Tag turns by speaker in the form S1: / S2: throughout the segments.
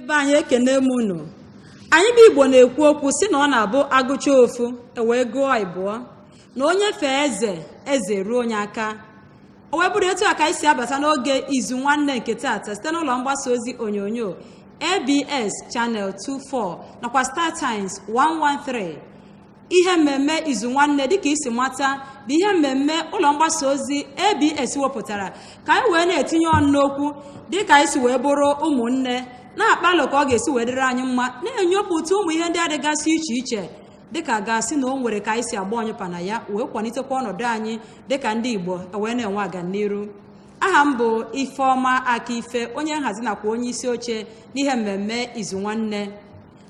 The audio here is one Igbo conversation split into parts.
S1: Be anyị, ekene m unu. Anyị bụ Igbo na-ekwu okwu si na ọ na-abụ agụcha ofu ewee gụọ ịbụọ, na onye fee eze, eze ruo onye aka. O wee bụrụ etu a ka anyị si abata n'oge Izu Nwanne nke taata site n'ụlọ mgbasa ozi onyonyo ABS Channel 24 nakwa Star Times 113. Ihe mmemme Izu Nwanne, dịka isi mata, bụ ihe mmemme ụlọ mgbasa ozi ABS wepụtara ka anyị wee na-etinye ọnụ n'okwu dịka anyị si wee bụrụ ụmụnne, na-akpalụ ka ọ ga-esi wee dịrị anyị mma, na-enyopụta ụmụ ihe ndị adịgasị iche iche dịka gasị na o nwere ka anyị si agba ọnyụpa na ya wee kwalitekwa ọnọdụ anyị dịka ndị Igbo wee na-enwe aganiru. Aha m bụ Ifeọma Akife, onye nhazi nakwa onye isi oche n'ihe mmemme Izu Nwanne.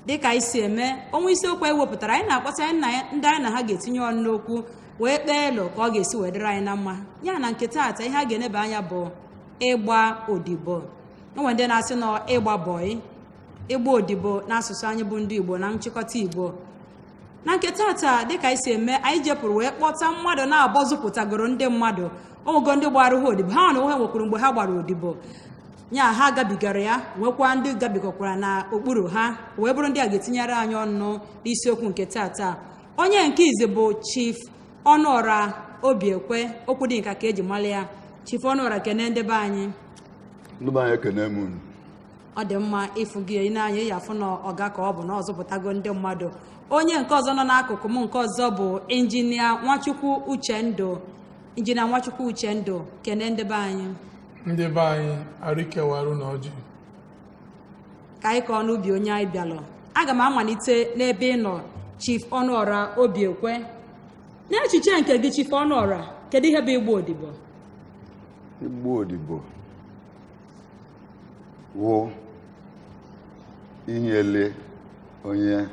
S1: Dịka anyị si eme ọnwa, isiokwu anyị wepụtara, anyị na-akpọta anyị na ndị anyị na ha ga-etinye ọnụ n'okwu wee kpee elu ka ọ ga-esi wee dịrị anyị na mma. Ya na nke taata, ihe a ga-eneba anya bụ ịgba odibo. Onwe ndị na-asị na ịgba bọị, ịgba odibo n'asụsụ anyị bụ ndị Igbo na nchịkọta Igbo. Na nke taata, dịka anyị si eme, anyị jepụrụ wee kpọta mmadụ na-abọ zụpụtagoro ndị mmadụ, onwego ndị gbara ha odibo, ha na onwe nwekwuru mgbe ha gbara odibo nya ha gabigara ya, nwekwa ndị gabigakwara n'okpuru ha, wee bụrụ ndị a ga-etinyere anyị ọnụ n'isiokwu nke taata. Onye nke izi bụ Chief Ọnụọra Obiekwe, okwu dị nka ka eji mara ya. Chief Ọnụọra, kene ndị be anyị.
S2: Ndị be anyị, ekene m unu.
S1: Ọ dị mma ịfụ gị n'anya ya, afụ na ọga ka ọ bụ na ọ zụpụtago ndị mmadụ. Onye nke ọzọ nọ n'akụkụ m nke ọzọ bụ Injinia Nwachukwu Uchendụ. Injinia Nwachukwu Uchendụ, kene ndị be anyị.
S3: Ndị be anyị, arịkewarụ na ọjị.
S1: Ka anyị kọọ n'ubi onye anyị bịalụ. Aga m amalite n'ebe ị nọ, Chief Ọnụọra Obiekwe. N'echiche nke gị, Chief Ọnụọra, kedu ihe bụ ịgba odibo?
S2: Ịgba odibo wụ inyele onye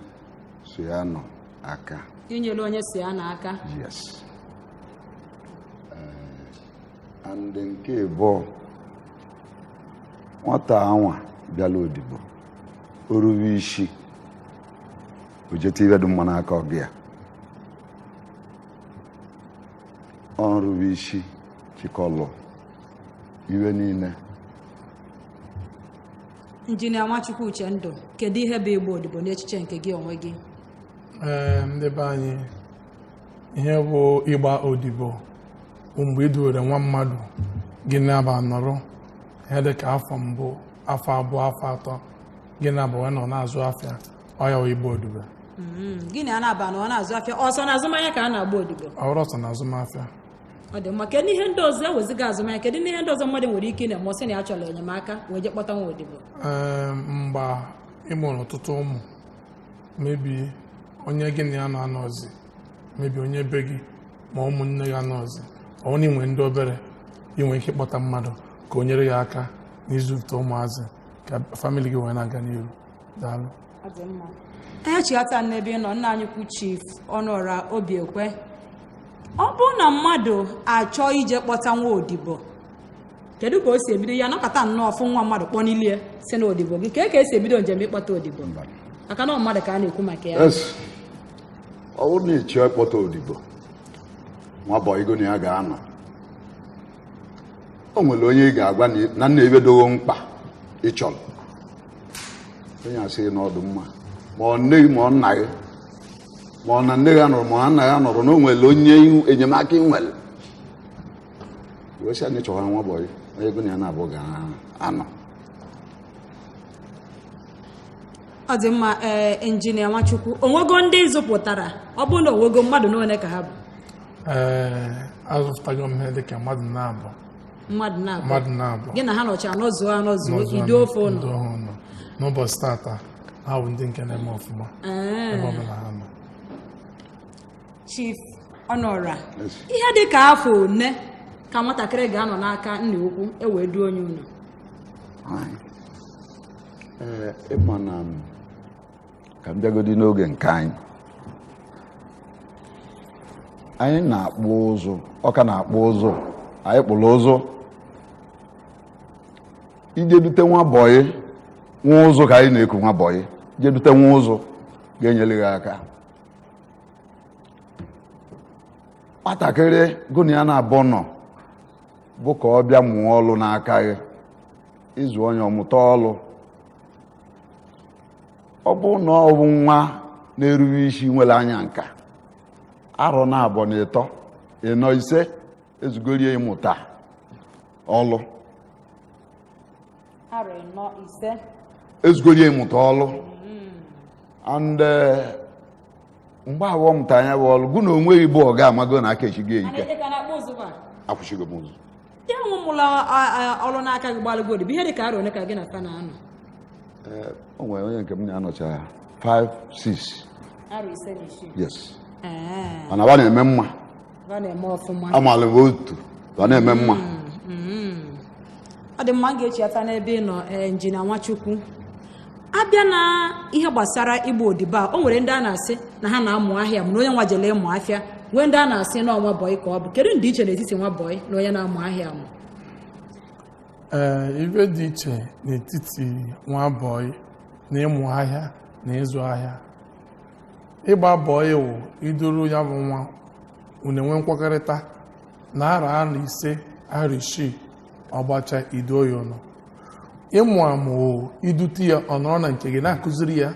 S2: so ya nọ aka.
S1: Inyere onye si ya n'aka.
S2: Yes. And nke ịbụọ, nwata anwa bịala odibo, o rube isi, o jeta ibe dị mma n'aka ọgụ ya. Ọ rube isi chịkọlụ iwe niile.
S1: Injinia Nwachukwu Uchendụ, kedu ihe bụ ịgba odibo n'echiche nke gị onwe gị?
S3: Ee, ndị be anyị, ihe bụ ịgba odibo bụ mgbe ị duwere nwa mmadụ gị na-aba nọrọ ihe dị ka afọ mbụ, afọ 2, afọ 3, gị na-aba wee nọ na-azụ afịa, ọ ya wụ ịgba odibo.
S1: Gịnị a na-aba na ọ na-azụ afịa ọsọ na azụmahịa ka a na-agba odibo?
S3: Ọ bụrụ ọsọ na azụmahịa.
S1: Ọ dị mma. Kedu ihe ndị ọzọ eweziga azụmahịa, kedu ihe ndị ọzọ mmadụ nwere ike ị na-eme ọ sị na ya chọrọ enyemaka wee jee kpọta nwa odibo?
S3: Ee, mgbe ị mụrụ ọtụtụ ụmụ, mebi onye gị na ya nọ anọzi, mebi onye be gị ma ụmụnne gị anọzi, ọ na inwe ndị obere, ị nwere ike ịkpọta mmadụ ka o nyere gị aka n'ịzụpụta ụmụazị ka family gị wee na-aga n'ihu. Daalụ.
S1: Echighata n'ebe ị nọ, nna anyị kwu, Chief Ọnụọra Obiekwe, ọ bụrụ na mmadụ achọọ ije kpọta nwa odibo, kedu ka o si ebido ya? Nọkọta nnọọ fụ nwa mmadụ kpọnilie si na odibo gị, ka esi ebido njem ịkpọta odibo? Maka na ọ mmadụ ka a na-ekwu maka ya.
S2: Yes. Ọ bụrụ na ị chọọ ịkpọta odibo, nwa bọyị go na ya ga-anọ, o nwere onye ị ga-agwa na nna ebedogo mkpa ị chọrọ, onye asị gị na ọ dị mma, ma ọ nne gị ma ọ nna gị, ma ọ na nne gị anọrọ ma ọ nna gị anọrọ, na o nwere onye enyemaka ị nwere, wee sị na ị chọrọ nwa bọyị onye ego na ya na-abụ ga-anọ.
S1: Ọ dị mma. Ee, Injinia Nwachukwu, onwego ndị zụpụtara? Ọ bụrụ na onwego, mmadụ n'ole ka ha bụ?
S3: Ee, azụpụtago m ihe dịka mmadụ na-abụ.
S1: Mmadụ na-abụ?
S3: Mmadụ na-abụ.
S1: Gị na ha nọcha anọzuo anọzuo?
S3: Nọzuo.
S1: Ido ofe ụlọ?
S3: Ndo ha ụlọ. N'ụbọchị tata, ha bụ ndị nke na-eme ọfụma ebe ọbụla ha nọ.
S1: Chief Ọnụọra,
S2: Yes.
S1: ihe dị ka afọ one ka nwatakịrị ga-anọ n'aka nna ukwu e wee duo onye ụlọ?
S2: Ee, ịma na m ka m bịagodi n'oge nke anyị, anyị na-akpụ ụzụ, ọka na-akpụ ụzụ, anyị kpụrụ ụzụ ije dute nwa bọyị, nwa ụzụ ka anyị na-eku, nwa bọyị ije dute nwa ụzụ ga-enyere gị aka. Nwatakịrị gụ na ya na-abụ nọ bụ ka ọ bịa mụọ ọlụ n'aka gị, ịzụ onye ọmụta ọlụ. Ọ bụrụ na ọ bụ nwa na-erube isi nwere anya nka, arọ na abụọ na ịtọ ịnọ ise ezugorie ịmụta ọlụ.
S1: Arọ ịnọ ise.
S2: Ezugorie ịmụta ọlụ. And mgbe awọ mụta anya bụ ọlụ, gụ na onwe gị bụ ọga amago na aka echigo
S1: Mana
S2: ike.
S1: ị ka na-akpụ ụzụ a?
S2: Akwụsịgo m ụzụ.
S1: Ya nwụmụla ọrụ n'aka gị gbalụgo odibo, ihe dị ka arọ ole ka gị na fa na-anọ?
S2: O nwere onye nke m na-anọcha 5 6.
S1: Arọ ise na isii.
S2: Yes.
S1: Ee.
S2: Mana ba na-eme mma.
S1: Ọ na-eme ọfụma.
S2: Amaala m otu ba na-eme mma.
S1: Ọ dị mma, m ga-echi ata n'ebe ị nọ. Ee, Injinia Nwachukwu, abịa na ihe gbasara igba odibo a, o nwere ndị a na-asị na ha na-amụ ahịa mana onye nwa jele ịmụ afịa, nwee ndị a na-asị na ọnwa bọyị ka ọ bụ. Kedu ndị iche n'etiti nwa bọyị na onye na-amụ ahịa amụ?
S3: Ee, ife dị iche n'etiti nwa bọyị na ịmụ ahịa na ịzụ ahịa, ịgba bọyị wụ iduru ya bụ nwa unu enwe nkwekọrịta na arọ arọ ise arọ isii ọgbacha ido ya ụnụ. Ịmụ amụ wụ idute ya ọ nọrọ na nke gị na-akụziri ya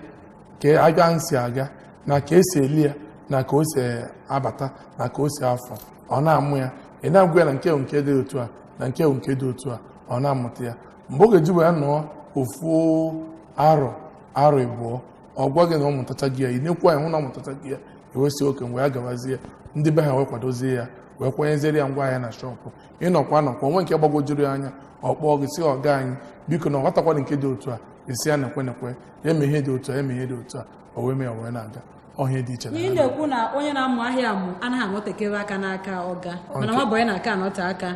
S3: ka aga nsi aga na ka esi eli ya na ka o si abata na ka o si afọ, ọ na-amụ ya, ị na-agwa ya na nke nke dị otu a na nke nke dị otu a, ọ na-amụta ya. Mgbe ọ ga-eji wee nọọ ofu arọ arọ ịbụọ, ọ gwa gị na ọ mụtacha gị ya, ị na-ekwu ya hụ na ọ mụtacha gị ya, ewesị oke mgbe ya gabazie ndị be ha wee kwadozie ya wee kwanyeziere ya ngwa ahịa na shọpụ. Ịnọkwa nọkwa onwe nke gbagwojuru ya anya, ọ kpọọ gị sị ọga anyị biko na ọ ghọtakwana nke dị otu a, esi ya nekwe nekwe ya eme ihe dị otu a, eme ihe dị otu a, o wee mee ya wee na-aga. Ọhịa dị iche na
S1: Ihe
S3: ha.
S1: na-ekwu na onye na-amụ ahịa amụ anaghị anọtekebe aka n'aka ọga, mana nwa bọyị na-aka anọte aka.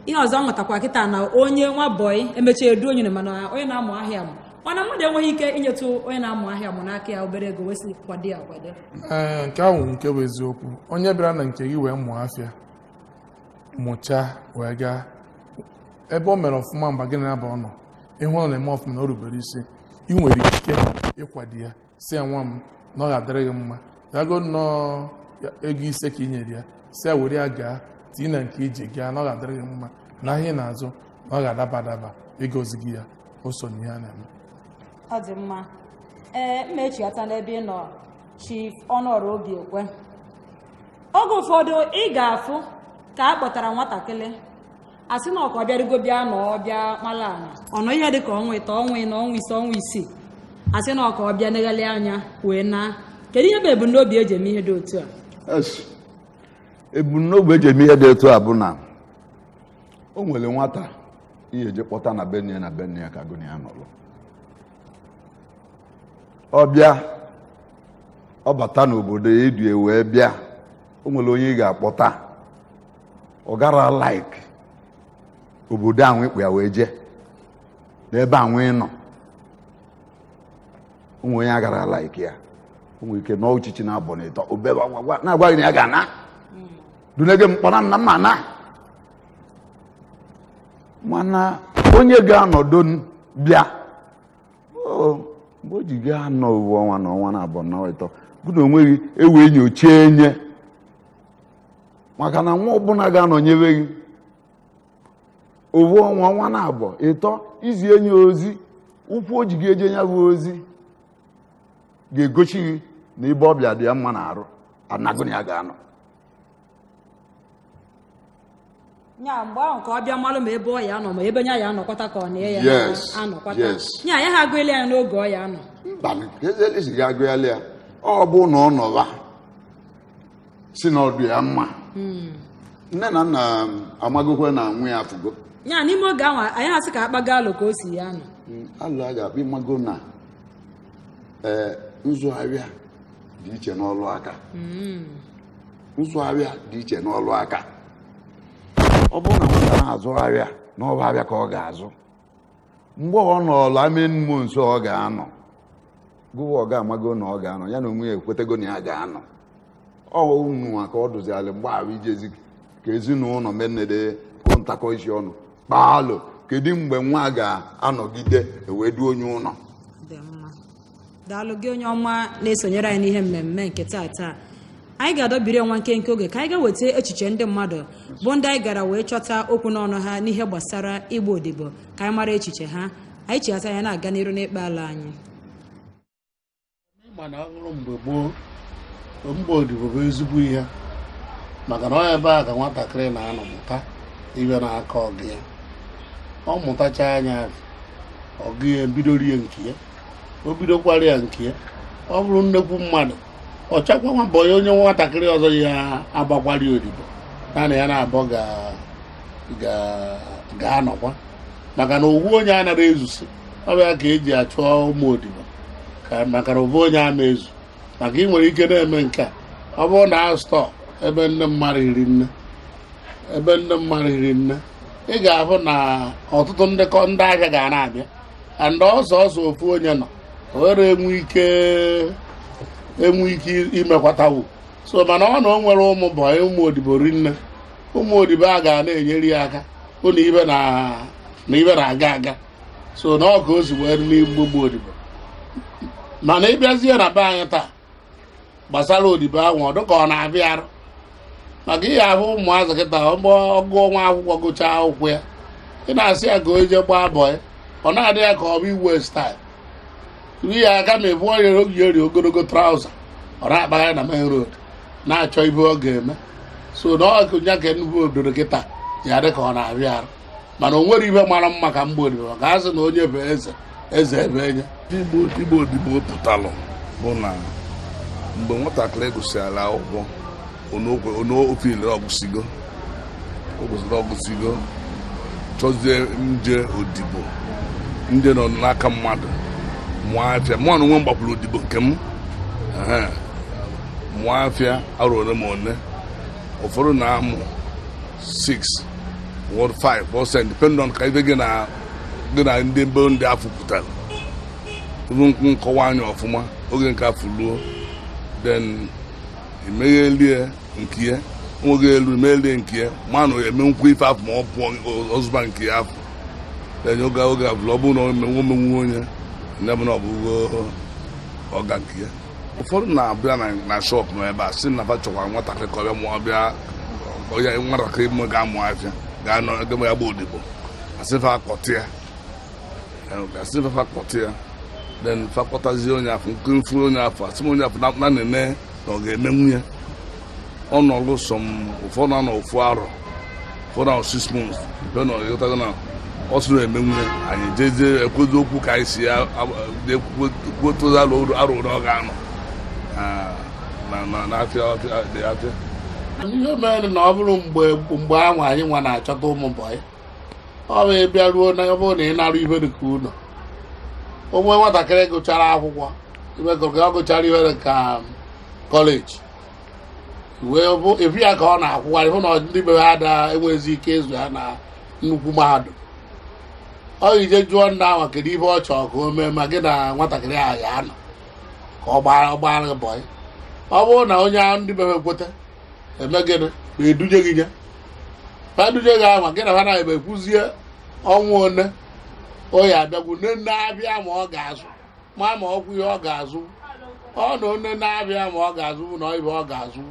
S1: Ihe ọzọ m nwetakwa kịta na onye nwa bọyị emechaa edu onye, mana onye na-amụ ahịa amụ, mana mmadụ enweghị ike inyetụ onye na-amụ ahịa amụ n'aka ya obere ego wee sị kwado ya akwado.
S3: Ee, nke ahụ nke bụ eziokwu. Onye bịara na nke gị wee mụọ afịa mụchaa wee gaa ebe o mere ọfụma, mgbe gị na-aba ọnọ ịhụ ọ na-eme ọfụma na o rubere isi, ị nwere ikike ịkwado ya, si ya nwa m na ọ ga-adịrị gị mma, ya go nnọọ ego ise ka ị nyere ya, si ya were ya gaa tinye na nke iji gaa na ọ ga-adịrị gị mma na ahịa ị na-azụ na ọ ga-adaba adaba ịgozi gị ya. O so n'ihe a na-eme.
S1: Ọ dị mma. Ee, mma echighata n'ebe ị nọ, Chief Ọnụọrụ Obi Ekwe. Oge ụfọdụ ị ga-afụ ka a kpọtara nwatakịrị, asị na ọka ọ bịarịgo bịa na ọ bịa mara ala ọ nọ ihe dị ka ọnwa ịtọ, ọnwa ịnọ, ọnwa ise, ọnwa isii, asị na ọka ọ bịa neghalị anya wee na. Kedu ihe bụ ebumnobi eji eme ihe dị otu a?
S2: Yes. Ebumnobi eji eme ihe dị etu a bụ na o nwere nwata ihe eje kpọta na be nne ya na be nne ya ka gụ na ya nọrọ, ọ bịa ọ bata n'obodo ya edue wee bịa, o nwere onye ị ga-akpọta ọ gara like obodo ahụ ịkpụ ya wee jee n'ebe ahụ ị nọ, o nwere onye agara like ya, o nwere ike nọọ uchichi na abọ na ịtọ obebe agwa na-agwa gị na ya ga-ana dunege m kpọrọ m na mma na mana onye ga-anọdụ bịa o mgbe o ji gaa nọ uwe ọnwa na ọnwa na abụọ na ịtọ, gụ na onwe gị ewee nyochie nye, maka na nwa ọbụla ga-anọnyere gị owu ọnwa ọnwa na abụọ ịtọ izi enye ozi, ụkwụ o ji gị eje ya bụ ozi ga-egosi gị na ibe ọbịa dị ya mma na arụ anagụ na ya ga-anọ.
S1: Nya mgbe ahụ ka ọ bịa malụ ma ebe ọ ya anọ ma ebe nya ya anọkwata ka ọ na ya
S2: Yes,
S1: anọkwata.
S2: yes.
S1: Nya ya ha agụela ya n'oge ọ ya anọ.
S2: Mba, ezi ga agụghalị ya, ọ bụ na ọ nọba si na ọdụ ya mma, nne na nna amagokwe na nwa ya afụgo.
S1: Nya n'ime oge ahụ anyị asị ka akpaga alụ ka o si ya nọ.
S2: Alụ a ga-akpọ ịmago na ee nzụgharịa dị iche n'ọlụ aka, nzụgharịa dị iche n'ọlụ aka. Ọ bụrụ na nwata na-azụgharịa na ọba abịa ka ọ ga-azụ, mgbe ọ nọọla ame mmụọ nso ọ ga-anọ gụwa, ọ ga-amago na ọ ga-anọ ya na onwe ya ekwetego na ya ga-anọ ọ unu ka ọ dụzialị mgbe ahụ ijezi ka ezinụlọ menede kụ ntakọ isi ọnụ kpaalụ kedu mgbe nwa ga-anọgide ewee duo onye ụlọ.
S1: Dị mma, daalụ gị onye ọma na-esonyere anyị n'ihe mmemme nke taa. Anyị ga-adọbiri ọnwa nkenke oge ka anyị ga-weta echiche ndị mmadụ bụ ndị anyị gara wee chọta okwu n'ọnụ ha n'ihe gbasara igba odibo, ka anyị mara echiche ha. Anyị chighata ya na-aga n'iru n'ikpe ala anyị.
S4: Mana ọ bụrụ mgbe gboo, mgbe odibo bụ ezigbo ihe, maka na ọ ebe a ka nwatakịrị na-anọ mụta ibe na-aka ọgụ ya. Ọ mụtacha anya ọgụ ya, bidoro ya nke ya, o bidokwara ya nke ya. Ọ bụrụ nnekwu mmadụ, ọ chakwa nwa bọyị onye nwatakịrị ọzọ ya agbakwara ya odibo, naanị ya na-abọ ga-anọkwa, maka na owu onye anaghị ezusi. Ọ bụ ya ka eji achọ ụmụ odibo, maka na owu onye ama ezu, maka ị nwere ike na-eme nke a. Ọ bụrụ na stọọ ebe nne mmadụ hiri nne, ebe nne mmadụ hiri nne, ị ga-ahụ na ọtụtụ ndị ahịa ga na-abịa, and ọsọ ọsọ ofu onye nọ o were enwe ike imekwatawu. So mana ọ na o nwere ụmụ bọyị, ụmụ odibo rinne, ụmụ odibo a ga na-enyere ya aka hụ na ibe na-aga aga. So na ọ ka o si wee n'igbo gbo odibo. Mana ịbịazie na be anyị taa gbasara odibo ahụ, ọ dịka ọ na-abịa arụ, maka ihe ahụ ụmụazị kịta ọgụọ nwa akwụkwọ gụchaa akwụkwọ ya, ị na-asị ya ka o jee gbaa bọyị, ọ na-adị ya ka ọ bụ iwe staịl iri ya aka ma ebu onye oge eri ogologo trauza, ọ na-akpagharị na main road na-achọ ibe ọ ga-eme. So na ọ nya ka nnukwu obodo kịta ya dị ka ọ na-abịa arụ, mana o nwere ibe mara mma ka mgbe odibo, maka a sị na onye bụ eze, eze ebe enye.
S5: Igbo odibo pụtalụ bụ na mgbe nwatakịrị gụsịrị akwụkwọ, onofile ọgụsigo, ọgụsigo chọzie nje odibo, nje nọ n'aka mmadụ mụọ afịa. Mụọ na onwe m gbakwuru odibo nke m, mụọ afịa arụ ole ma ole. Ụfọdụ na-amụ 6 or 5%, depend on ka ibe gị na ndị mbe ndị afọ pụtara. Nkọwa anya ọfụma oge nke afọ ruo, then imeghelie nke ya, nwoge elu imeghelie nke ya, ma na eme nkwu ife afọ ma ọ pụọ ọzụba nke ya afọ. Then oge oge afọ ọ bụrụ na omenwu onye ndị bụ na ọ bụgo ọga nke ya. Ụfọdụ na-abịa na shọp nọ ebe a sị na fa chọkwara nwatakịrị ka ọ bịa mụọ, bịa onye nwatakịrị m ga-amụ afịa ga-anọ ebe ya gba odibo, asị fa akpọtị ya, asị fa akpọtị ya. Then fakọtazie onye afọ nke mfu onye afọ, asị m onye afọ na nene na ọ ga-eme nwunye. Ọ nọlụ sọm ụfọdụ anọ ofu arọ, ụfọdụ anọ 6 months, depend on ịghọtago na ọ sịrị eme nwunye. Anyị jezie ekwezi okwu ka anyị si ya kwuotozi arụ ole ọ ga-anọ n'afịa dị afịa.
S4: Ihe mere na ọ bụrụ mgbe ahụ anyị nwa na-achọta ụmụ bọyị, ọ bụ ịbịa ruo na ọ bụrụ na ị nara ibe dị ka ụlọ onwe nwatakịrị gụchara akwụkwọ, ọ gụchara ihe dị ka kọleji, wee ebi ya ka ọ na-akwụgharị hụ na ndị be ha ada enwezi ike ịzụ ya na nnukwu mahadum. Ọ ije jụọ nna ahụ kedu ihe ọ chọrọ ka o mee ma gị na nwatakịrị ahụ ya anọ ka ọ gbara gị bọyị. Ọ bụrụ na onye ahụ ndị be ha ekweta eme gịnị ma edunye gị ya, ma edunye gị ahụ gị na ha na-ebe ekwuzie ọnwa one o ya abịagwu nne na-abịa ma ọ ga-azụ ma ọkwụ ihe ọ ga-azụ, ọ na onye na-abịa ma ọ ga-azụ na ibe ọ ga-azụ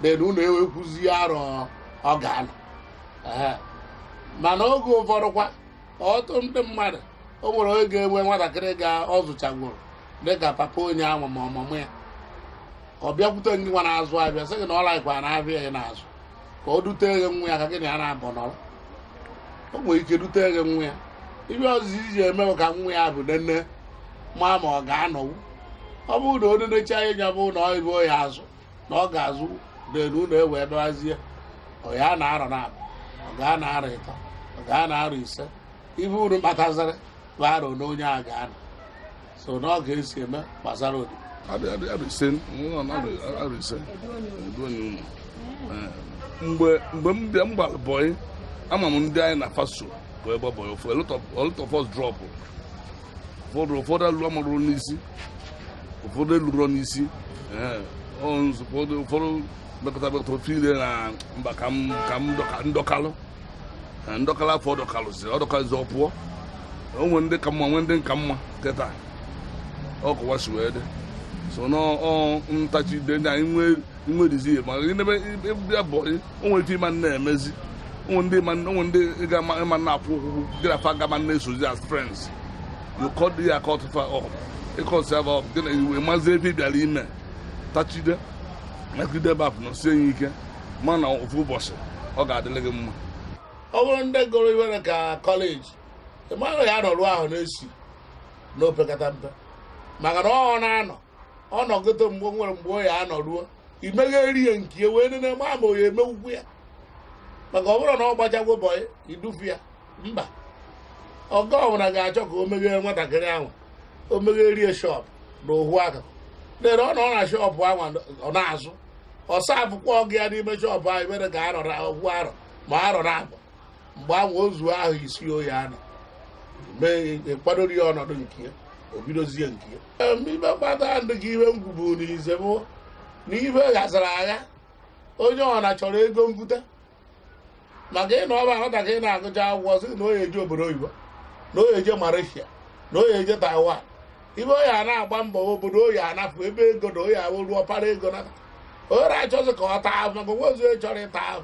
S4: dena ụlọ ewekwuzie arọ ọ ga-anọ. Mana oge ụfọdụ kwa ọtụtụ ndị mmadụ o nwere onye ga-enwe nwatakịrị ga ọ zụchagworo dịka papa onye ahụ ma ọmụmụ ya, ọ bịakwute ndị nwa na-azụ abịa sị gị na ọ laikwa na-abịa ya na-azụ ka o dute gị nwa ya ka gị na ya na-abọ nọrọ. O nwere ike dute gị nwa ya, ibe ọzụzụ iji eme ka nwa ya bụ nene ma ọ ga-anọwu. Ọ bụrụ na o nenecha ya bụ na ọ ibe ya azụ na ọ ga-azụ denu ụlọ ewee bịazie, ọ ya na-arọ na-abụ, ọ gaa na-arọ 3, ọ gaa na-arọ 5, ibe uru kpataziri bụ arọ na onye a ga-anọ. So na ọ ga-esi eme gbasara odibo.
S5: Mgbe m bịa m gbara bọyị, ama m ndị anyị na faso bụ ebe bọyị ofu a lot of us drop. Ụfọdụ alụ amarụ n'isi, ụfọdụ eluro n'isi, ụfọdụ mekọta mekọta ofe ile na mba ka m ndọkalụ ndọkalụ afọ ọdọkalụzi ọdọkalụzi ọ pụọ. O nwere ndị ka mma, nwee ndị nka mma kịta ọ kọwa si wee dị. So na ọ ntachide ndị anyị nwerizi ma ịbịa bọyị, o nwere ike ịma na-emezi, onwe ndị ịma na-akwụ ụkwụ gị na fa gama na-esozi as friends. You cut the cut fa off. Ịkọsi aba ọpụ gị na iwe mazi ebe ị bịara ime tachide nakide ebe apụ nọsie ya ike, ma na ofu ụbọchị ọ ga-adịrị gị mma.
S4: Ọ bụrụ ndị gụrụ iwere ka kọleji, ị mara ya nọrụ ahụ na-esi n'opekata mpe, maka na ọ na-anọ ọ nọgote mgbe nwere mgbe o ya anọ ruo imegheri ya nke ya wee nene ma ma o ya emewukwu ya, maka ọ bụrụ na ọ gbachagwo bọyị idufu ya mba. Ọga ọbụla ga-achọ ka o meghere nwatakịrị ahụ, o megherie shọpụ na ohu aka lere ọ nọ na shọpụ ahụ ọ na-azụ ọsa afụkwa ọgụ ya n'ime shọpụ ahụ mere ka arọ ohu arọ ma arọ na abụ mgbe ahụ o zuo ahụ isi oyi anọ mee kwadoro ya ọnọdụ nke ya, o bidozie nke ya. Ibe mkpata ndụ ka ibe ngwugbu na ize bụ na ibe ghasara agha, onye ọna chọrọ ego mbute, maka ị na ọba nwatakịrị na-agụcha akwụkwọ sị na oye eje obodo oyibo, na oye eje Malaysia, na oye eje Taiwan. Ibe oye a na-agba mbọ obodo oye anapụ ebe ego na oye awụ ruo para ego nata. Onye na-achọzi ka ọ taa ahụ, maka onwe ozi onye chọrọ ịta ahụ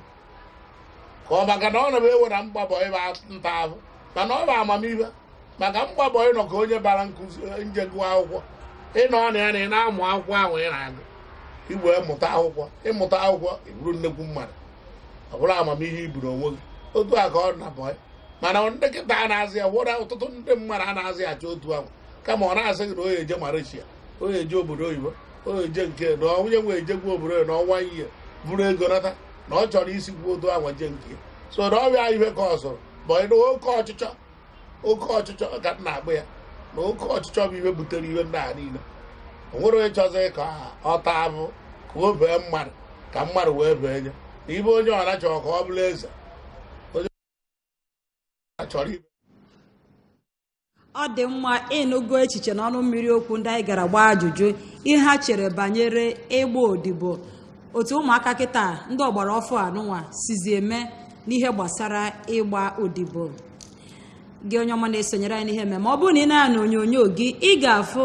S4: ka ọ maka na ọ nọ ewe na mgbabọ ịba nta ahụ, mana ọ bụ amamihe maka mgbabọ ịnọ ka onye bara nkụzi nje gụọ akwụkwọ ịnọ na ya na ị na-amụ akwụkwọ ahụ ị na-agụ igwe mụta akwụkwọ, ịmụta akwụkwọ ịbụrụ nnekwu mmadụ, ọ bụrụ amamihe iburu onwe gị. Otu a ka ọ na bọị. Mana ndị kịta a na-azị ya wụra ọtụtụ ndị mmadụ a na-azị achọ otu ahụ, kama ọ na-asị gị na onye eje Malaysia, onye eje obodo oyibo, onye eje nke na onye nwe ejegwu obodo na ọnwa ihe bụrụ ego nata na ọ chọrọ isi gwu otu ahụ je nke ya. So na ọbịa ihe ka ọ sọrọ bọị na oke ọchịchọ, oke ọchịchọ ka m na-akpụ ya, na oke ọchịchọ bụ ihe butere ihe ndị a niile. O nwere onye chọzị ka ọ taa abụ ka o bee mmadụ ka mmadụ wee bee nye na ibe onye ọra chọrọ ka ọ bụrụ eze, onye chọrọ ibe.
S1: Ọ dị mma ịnụgo echiche n'ọnụ mmiri okwu ndị anyị gara gbaa ajụjụ ihe ha chere banyere ịgba odibo, otu ụmụaka kịta ndị ọgbara ọfụ anụnwa sizi eme n'ihe gbasara ịgba odibo. Gị onye ọma na-esonyere anyị n'ihe mmemme, ọ bụrụ na ị na-anya onyonyo gị, ị ga-afụ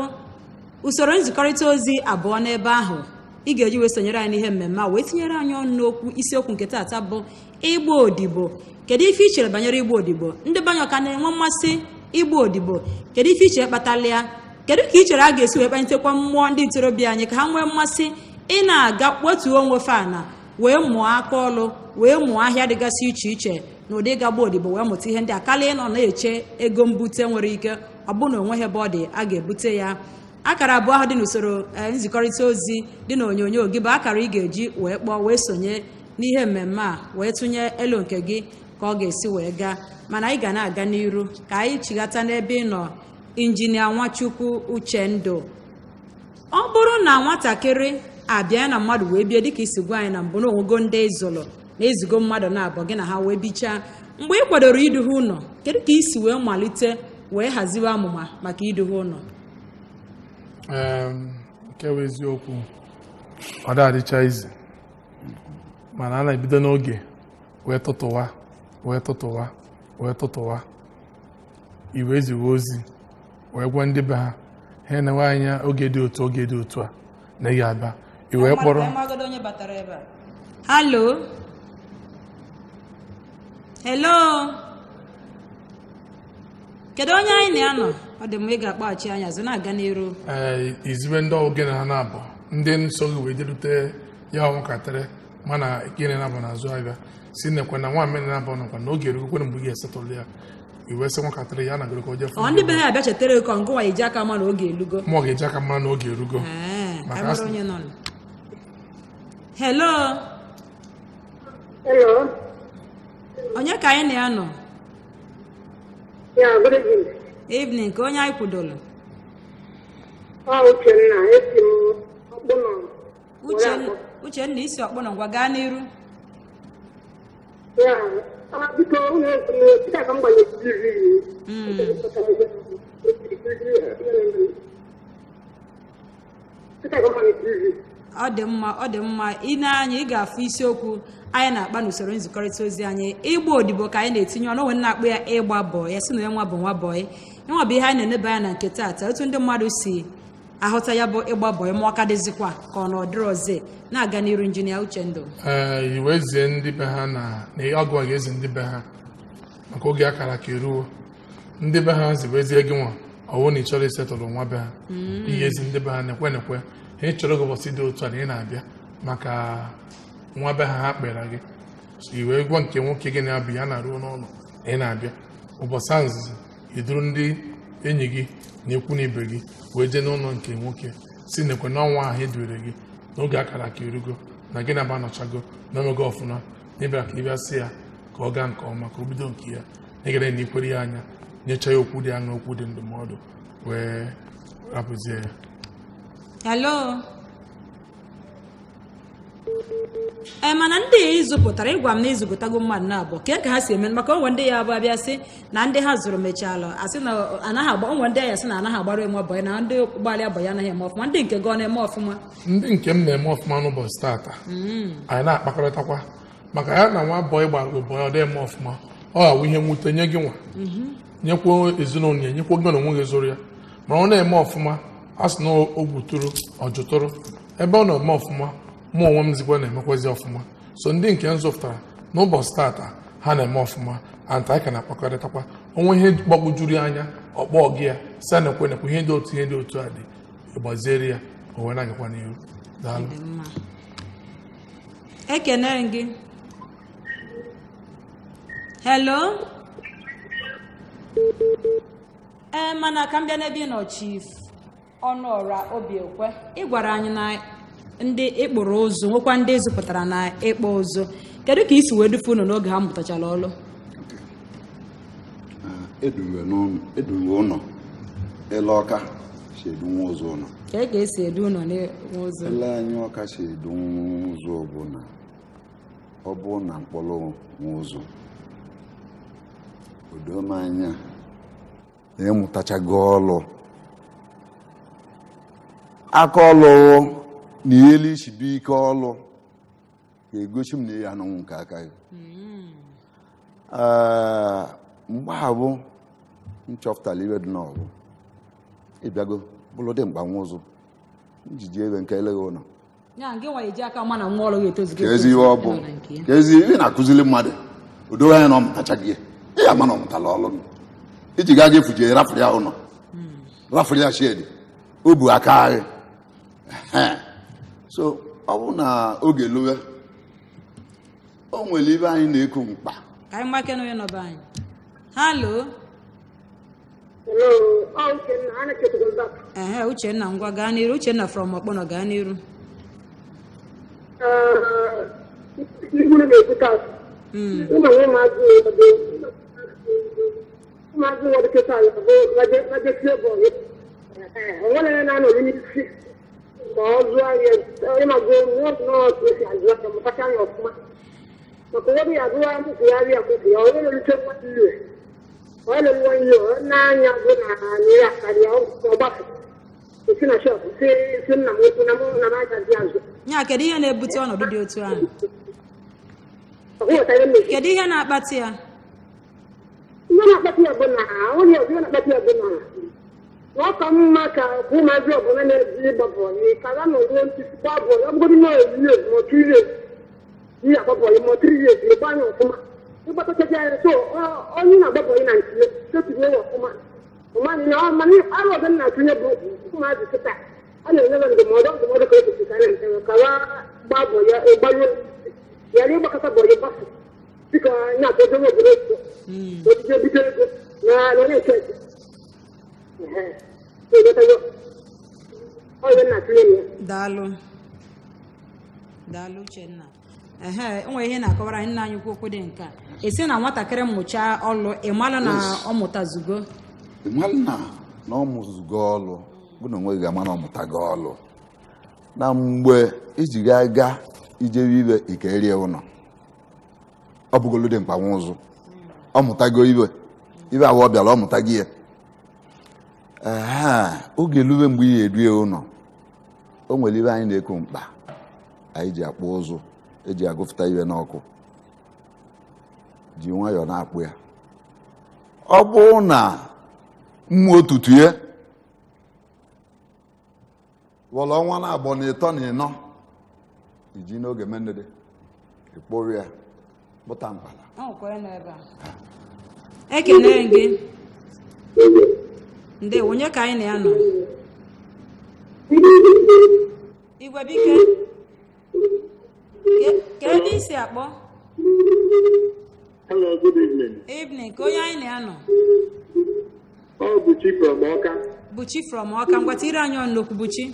S1: usoro nzikọrịta ozi abụọ n'ebe ahụ ị ga-eji wee sonyere anyị n'ihe mmemme a wee tinyere anyị ọnụ n'okwu. Isiokwu nke taata bụ ịgba odibo. Kedu ife i chere banyere ịgba odibo? Ndị banye ọka na-enwe mmasị ịgba odibo? Kedu ife i chere kpatara ya? Kedu ka i chere a ga-esi wee kpalitekwa mmụọ ndị ntorobịa anyị ka ha nwee mmasị ị na-aga kpotuo onwe fa na wee mụọ aka ọlụ, wee mụọ ahịa dịgasị iche iche na ụdị ịgagba odibo wee mụta ihe ndị a karịa ịnọ na-eche ego mbute nwere ike ọ bụrụ na onweghị ebe ọ dị a ga-ebute ya. Akara abụọ ahụ dị n'usoro nzikọrịta ozi dị n'onyonyo gị bụ akara ị ga-eji wee kpọọ wee sonye n'ihe mmemme a wee tụnye elu nke gị ka ọ ga-esi wee gaa. Mana anyị ga na-aga n'iru ka anyị chighata n'ebe ị nọ, Injinia Nwachukwu Uchendụ. Ọ bụrụ na nwatakịrị abịa na mmadụ wee bie dịka isi gwa anyị na mbụ na onwego ndị ịzụlụ na ezigo mmadụ na-abụ gị na ha wee bichaa, mgbe ị kwadoro iduhe ụlọ, kedu ka isi wee malite wee haziwe amụma maka iduhe ụlọ?
S3: Nke bụ eziokwu, ọ da-adịcha izi, mana a na-ebido n'oge wee tụtụwa wee tụtụwa wee tụtụwa iwe ziwe ozi wee gwa ndị be ha, ha na-enwe anya oge dị otu oge dị otu a na ị ga-abịa iwe kpọrọ.
S1: Halo, hello, kedu onye anyị na-anọ? Ọ dị mma, ị ga-akpọghachi anyị azụ na-aga n'iru.
S3: Ee, izibe ndị ọgụ gị na ha na-abụ ndị nso gị wee jerute ya nwatakịrị mana gịnị na-abụ n'azụ ahịa si nekwa na nwa mmiri na-abụ nọkwa na oge erukwe mgbe ị ga-esetụlụ ya, iwe sị nwatakịrị ya na gịrị ka o jefu.
S1: Ọ ndị be ha abịa chetara ka ngụwa eji aka ma na oge elugo.
S3: Mmụọ ga-eji aka mara na oge erugo.
S1: Ee,
S3: Maka
S1: anyị mara
S3: asị-
S1: onye nọ nụ. Hello.
S6: Hello.
S1: Onye ka anyị na ya nọ?
S6: Yeah, good evening.
S1: Evening, ka onye anyị kwudoro?
S6: Ọ Uchenna, esi m Ọkpụnọ.
S1: Uchenna, Uchenna isi ọkpụnọ, ngwa gaa n'iru.
S6: Yeah, biko unu site ka m gbanye TV. Site ka m gbanye TV.
S1: Ọ dị mma, ọ dị mma. Ị na-anya ị ga-afụ isiokwu anyị na-akpa n'usoro nzikọrịta ozi anyị, ịgba odibo ka anyị na-etinye ọnụ onwe na-akpọ ya ịgba bọị, ya sị na nwa bụ nwa bọị. Nwa bụ ihe anyị na-eneba anya na nke taata, otu ndị mmadụ si ahụta ya bụ ịgba bọị ma ọ ka dịzikwa ka ọ na ọdịrọzi. Na-aga n'iru, Injinia Uchendụ.
S3: Ee, iwe zie ndị be ha na ọgụ a ga-ezi ndị be ha maka oge akara ka eruo ndị be ha ziwezie gị nwa Ọ bụrụ na ị chọrọ isetụlụ nwa be ha, ihe ezi ndị be ha nekwe nekwe ha, ị chọrọ gị ụbọchị dị otu a na ị na-abịa maka nwa be ha, ha kpere gị. So i wee gwa nke nwoke gị na-abịa ya na-aruo n'ụlọ na ị na-abịa ụbọchị ahụ nzizi, iduru ndị enyi gị na ikwu na ibe gị wee jee n'ụlọ nke nwoke, si nekwe n'ọnwa ahụ eduere gị n'oge akara aka erugo, na gị na-aba anọchago na omego ọfụma, na ịbịara ka ị bịa sị ya ka ọ gaa nke ọma, ka o bido nke ya, na ịgara na ikwere ya anya, nyecha ya okwu dị anya, okwu dị ndụmọdụ, wee rapụzie ya.
S1: Hello. Ee, mana ndị a ịzụpụtara, ịgwa m na ịzụpụtago mmadụ na abụọ, kee ka ha si eme? Maka onwe ndị ya abụọ abịa sị na ndị ha zụrụ mechala, asị na anaghị agba onwe ndị ya sị na anaghị agbara eme ọbọ ya, na ndị gbalịa bọ ya anaghị eme ọfụma. Ndị nke gị ọ na-eme ọfụma?
S3: Ndị nke m na-eme ọfụma n'ụbọchị tata. Anyị na-akpakọrịtakwa maka ya na nwa bọyị gbara ụbọ ya, ọ dị eme ọfụma, ọ ga-awụ ihe mwute nye gị nwa, nyekwa ezinụlọ ya, nyekwa gị na onwe gị zụrụ ya. Mana ọ na-eme ọfụma, a sị na o gbuturu ọ jụtụrụ ebe ọ na-eme ọfụma. Mụ onwe m zikwa na-emekwazi ọfụma. So ndị nke m zụpụtara n'ụbọchị tata, ha na-eme ọfụma. Anta anyị ka na-akpakọrịtakwa onwe ihe gbagwojuru ya anya, ọkpọ gị ya sị na nekwe nekwe ihe dị otu, ihe dị otu a dị, ịgbaziere ya, o wee na-agakwa n'ihu. Daalụ.
S1: Dị mma. Ekene gị. Hello. Ee, mana ka m bịa n'ebe ị nọ, Chief Ọnụọra Obiekwe, ị gwara anyị na ndị ịkpụrụ ụzụ nwekwa ndị ịzụpụtara na ịkpụ ụzụ. Kedu ka i si wee dufe unu n'oge ha mụtachara ọlụ?
S2: Eduwe n'ụlọ, eduwe ụlọ ele ọka si edu nwa ụzọ ụlọ.
S1: Kee ka esi edu unu n'ụzọ ụzụ?
S2: Ele anyị ọka si edu nwa ụzọ bụ na ọ bụ na mkpọrọ nwa ụzọ odo m anya na ịmụtachago ọlụ, aka ọlụ na ihe elu isi bụ ike ọlụ ga-egosi m na ihe anụnwụ nke aka gị. Ee, mgbe ahụ m chọpụtara iwe dị n'ọgụ, ịbịago bụrụ dị mkpa nwa ụzụ njiji ebe nke eleghị ụlọ.
S1: Ya nke nwa eji aka ma na nwa ọrụ gị etozugo
S2: ka ezi ihe ọ bụ
S1: ịnọ na nke ya.
S2: Ka ezi ihe na-akụziri mmadụ odowe anya na ọ mụtachaghị ya, ị ya ama na ọ mụtala ọlụ iji gaa ga efuje rafụrụ ya ụlọ, rafụrụ ya shedi o bu aka agha. So ọ bụ na oge luwe, o nwere ibe anyị na-eku mkpa.
S1: Ka anyị maka na onye nọba anyị. Hello.
S6: Hello, ọ Uchenna, ana chekwugo m back.
S1: Ehe, Uchenna, ngwa gaa n'iru. Uchenna from Ọkpọnọ, gaa n'iru.
S6: Ihu na-ekwu taa. Ụmụ ụmụazị ụfọdụ, ụmụazị ụfọdụ kịta ya bụ lajesie bọọlụ. Onwere onye na-anọrị n'isi ka ọ zụọ ya, ịmago nwa nọọsụ esi azụ aka mụtacha ya ọfụma. Maka ụfọdụ ya azụwa mkpụgharị ya mkpụ ya, onye na-erute nwa ihe. Onye na-eruwa ihe, ọ na-anya bụ na anyị ya karịa ọ gbapụ. Esi na shọpụ, si si nna m okwu na mụ na m agaghị azụ.
S1: Ya kedu ihe na-ebute ọnọdụ dị otu ahụ?
S6: Ọ ghọtara ihe m na-ekwu.
S1: Kedu ihe na-akpata ya?
S6: Ihe na-akpata ya bụ na onye ọzọ, ihe na-akpata ya bụ na na ọ ka mma ka ụmụazị ọbụla na-eji ịgba bọọlụ ka ha nọruo ntisi gbaa bọọlụ. Ọ bụgodị na years ma 2 years ihe agba bọọlụ, ma 3 years, ịgba anya ọfụma, ịgbatachacha ya. So onye na-agba bọọlụ na ntinye setinye ya ọfụma ọmanị na ọ mana arụ ọzọ m na-atụnye bụ ụmụazị kịta a na-enye ha ndụmọdụ, ndụmọdụ ka ekwesịrị ka a na-enye ka ha gbaa bọọlụ ya, gbaruo ghara ịgbakọta bọọlụ gbafu dịka na-akpọ obodo ego ojije bite ego na na na-eche eche. Ehe. So, ọ ihe m na-atụnye na ya.
S1: Daalụ, daalụ Uchenna. Ehe, o nwere ihe na-akọwara anyị, nna anyị ukwu, okwu dị nke a esi na nwatakịrị mụchaa ọlụ, ị mara na ọ mụtazugo.
S2: Ị mara na ọ mụzugo ọlụ bụ na onwe gị ga-ama na ọ mụtago ọlụ na mgbe iji ga aga ijebe ibe ike rie ụlọ, ọ bụgolu dị mkpa nwa ụzụ ọ mụtago ibe ibe awa ọ bịara, ọ mụtago ya. Ee, oge eluwe mgbe ihe edue ụlọ, o nwere ibe anyị na-eku mkpa anyị ji akpụ ụzụ, eji agụfụta ibe n'ọkụ, ji nwayọọ na-akpụ ya. Ọ bụrụ na mmụọ otutu ya wọrọ ọnwa na abụọ na ịtọ na ịnọ iji n'oge mendede ịkpụrụ ya kpụta mkpala.
S1: Ọ nwekwara nọ ebe a. Ekene gị. Ndewo, onye ka anyị na ya nọ? Igwe bike. Ka ebe isi akpọ?
S7: Hello, good evening.
S1: Evening, ka onye anyị na ya nọ?
S7: Ọ bụ Chi from Ọka.
S1: Buchi from Ọka, ngwa tiri anyị ọnụ n'okwu Buchi.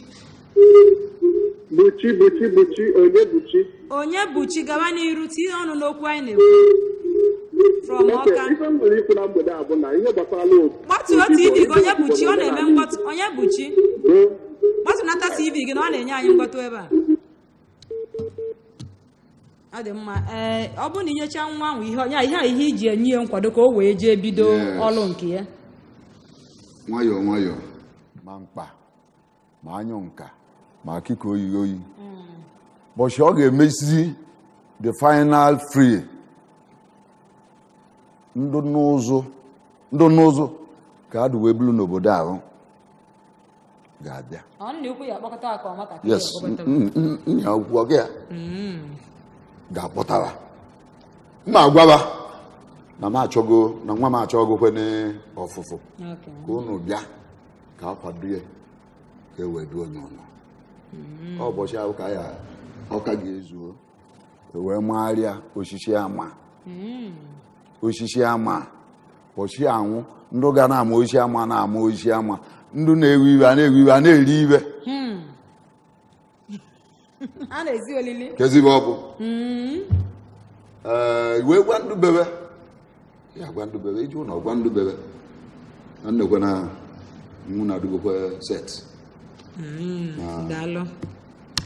S7: Buchi, Buchi, Buchi, onye Buchi?
S1: Onye Buchi, gaba n'iru, tinye ọnụ n'okwu anyị na-ekwu. From Ọka.
S7: Ife m nwere ikwu na mgbede a bụ na ihe gbasara
S1: Gbatuo TV gị, onye Buchi, ọ na-eme mkpọtụ. Onye Buchi, gbatụnata TV gị na ọ na-enye anyị mkpọtụ ebe a. Ọ dị mma. Ee, ọ bụrụ na inyecha nwa ahụ ihe ya, ihe a ihe iji enye ya nkwado ka o wee jee bido ọlụ nke ya.
S2: Nwayọọ nwayọọ, ma mkpa ma anyụ nka ma akịka oyi oyi, bọchị ọ ga-emesi the final free ndụ n'ụzụ ka a wee bulu n'obodo ahụ ga-abịa. Yes, nya okwu ọgị ya ga-akpọtara mma agwaba na m achọgo na nwa m achọgo kwene ọfụfụ ka unu bịa ka akwado ya ka e wee duo onye ụlọ. Ọ ụbọchị ahụ ka ya ọka ga-ezuo e wee magharịa osisi ama. Osisi ama ụbọchị anwụ ndị ga na-ama osisi ama na-ama osisi ama, ndị na-ewe iwe a na-ewe iwe a na-eri iwe.
S1: A na-ezi olili.
S2: Kezibe ọ bụ ee iwe gwa ndụ bebe ya gwa ndụ bebe iji ụlọ gwa ndụ bebe na nnekwe na mụ na adụgokwe set.
S1: Daalụ,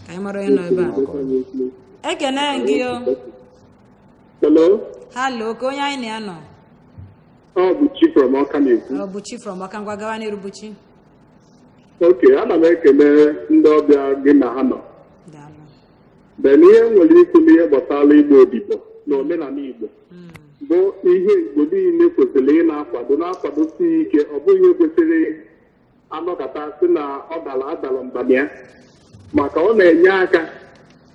S1: ka anyị mara onye nọ ebe a. Ekene gị o.
S7: Hello.
S1: Hello, ka onye anyị na ya nọ?
S7: Ọ bụ Chi from Ọka na-ekwu.
S1: Ọ bụ Chi from Ọka, ngwa gawa n'iru Buchi.
S7: Ok, ana m ekele ndị ọbịa gị na ha nọ. Ben ihe nwere ikwu n'ihe gbasara igba odibo na omenala Igbo bụ ihe Igbo niile kwesịrị ị na-akwado na-akwadosi ike. Ọ bụghị ihe kwesịrị anọkọta sị na ọ dara adara mbana ya, maka ọ na-enye aka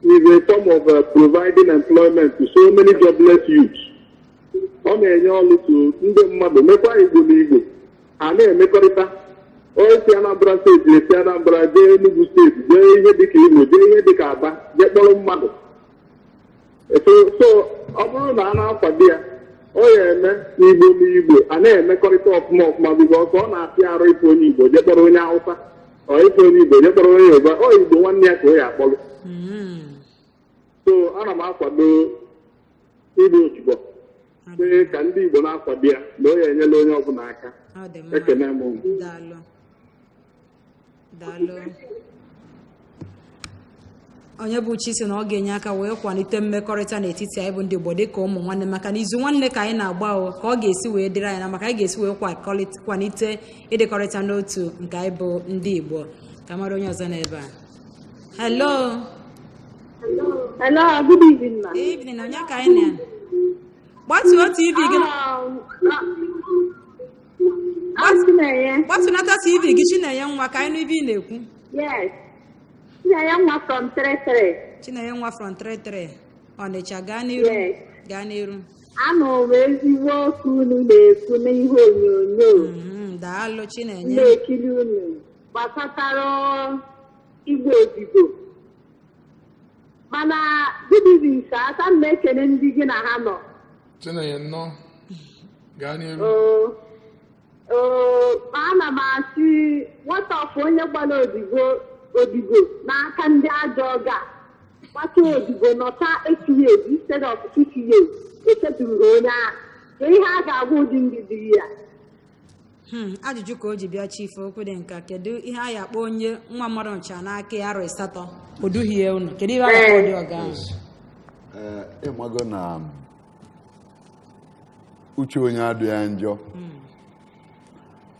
S7: is a form of providing employment to so many jobless youths. Ọ na-enye ọrụ to ndị mmadụ, mekwa Igbo na Igbo a na-emekọrịta. Onye si Anambra steeti esi Anambra jee Enugu steeti, jee ihe dịka Imo, jee ihe dịka Aba, jee kpọrọ mmadụ. So ọ bụrụ na a na-akwado ya, ọ ya eme Igbo na Igbo a na-emekọrịta ọfụma ọfụma, biko ọ na-apịa arụ ịfụ onye Igbo jee kpọrọ onye Hausa, ọ ịfụ onye Igbo jee kpọrọ onye Yoruba, ọ Igbo nwanne ya ka ọ ya akpọrọ. So ana m akwado igbo odibo sị ka ndị Igbo na-akwado ya, na ọ ya enyela onye ọbụla aka. Ekene m.
S1: Daalụ. Daalụ. Onye bụ Chi sị na ọ ga-enye aka wee kwalite mmekọrịta n'etiti anyị bụ ndị Igbo dịka ụmụ nwanne, maka na izu nwanne ka anyị na-agba o, ka ọ ga-esi wee dịrị anyị na maka anyị ga-esi wee kwalite ịdịkọrịta n'otu nke anyị bụ ndị Igbo. Ka mara onye ọzọ n'ebe a. Hello.
S8: Hello, good evening, ma.
S1: Evening, onye ka anyị na? Gbatuo TV gị. Gbatunata TV gị, Chinenye nwa, ka anyị nụ ibe ị na-ekwu.
S8: Yes. Chinenye nwa from 33.
S1: Chinenye nwa from 33. Ọnịcha, gaa n'iru.
S8: Yes.
S1: Gaa n'iru.
S8: Anụrụ m ezigbo okwu unu na-ekwu n'ihe onyonyo.
S1: Daalụ Chinenye.
S8: Na-ekiri unu gbasatara igwe odibo. Mana good evening, sir. Aka m na-ekele ndị gị na ha nọ.
S3: Chinenye nnọọ. Gaa n'iru.
S8: Ana m asị nwata ọfụ onye gbara odibo n'aka ndị ajọ ọga gbata odibo nọta 8 years instead of 6 years, echetụrụ onye ahụ ka ihe a ga-agwa ụdị ndị dị ya.
S1: Ajụjụ ka o ji bịa Chief okwu dị nka. Kedu ihe a ya akpọ onye nwa mmadụ ncha n'aka ya arọ 8 o duhie unu? Kedu ihe a ga-akpọ ụdị ọga ahụ?
S2: Ịmago na uche onye adịghị ya njọ.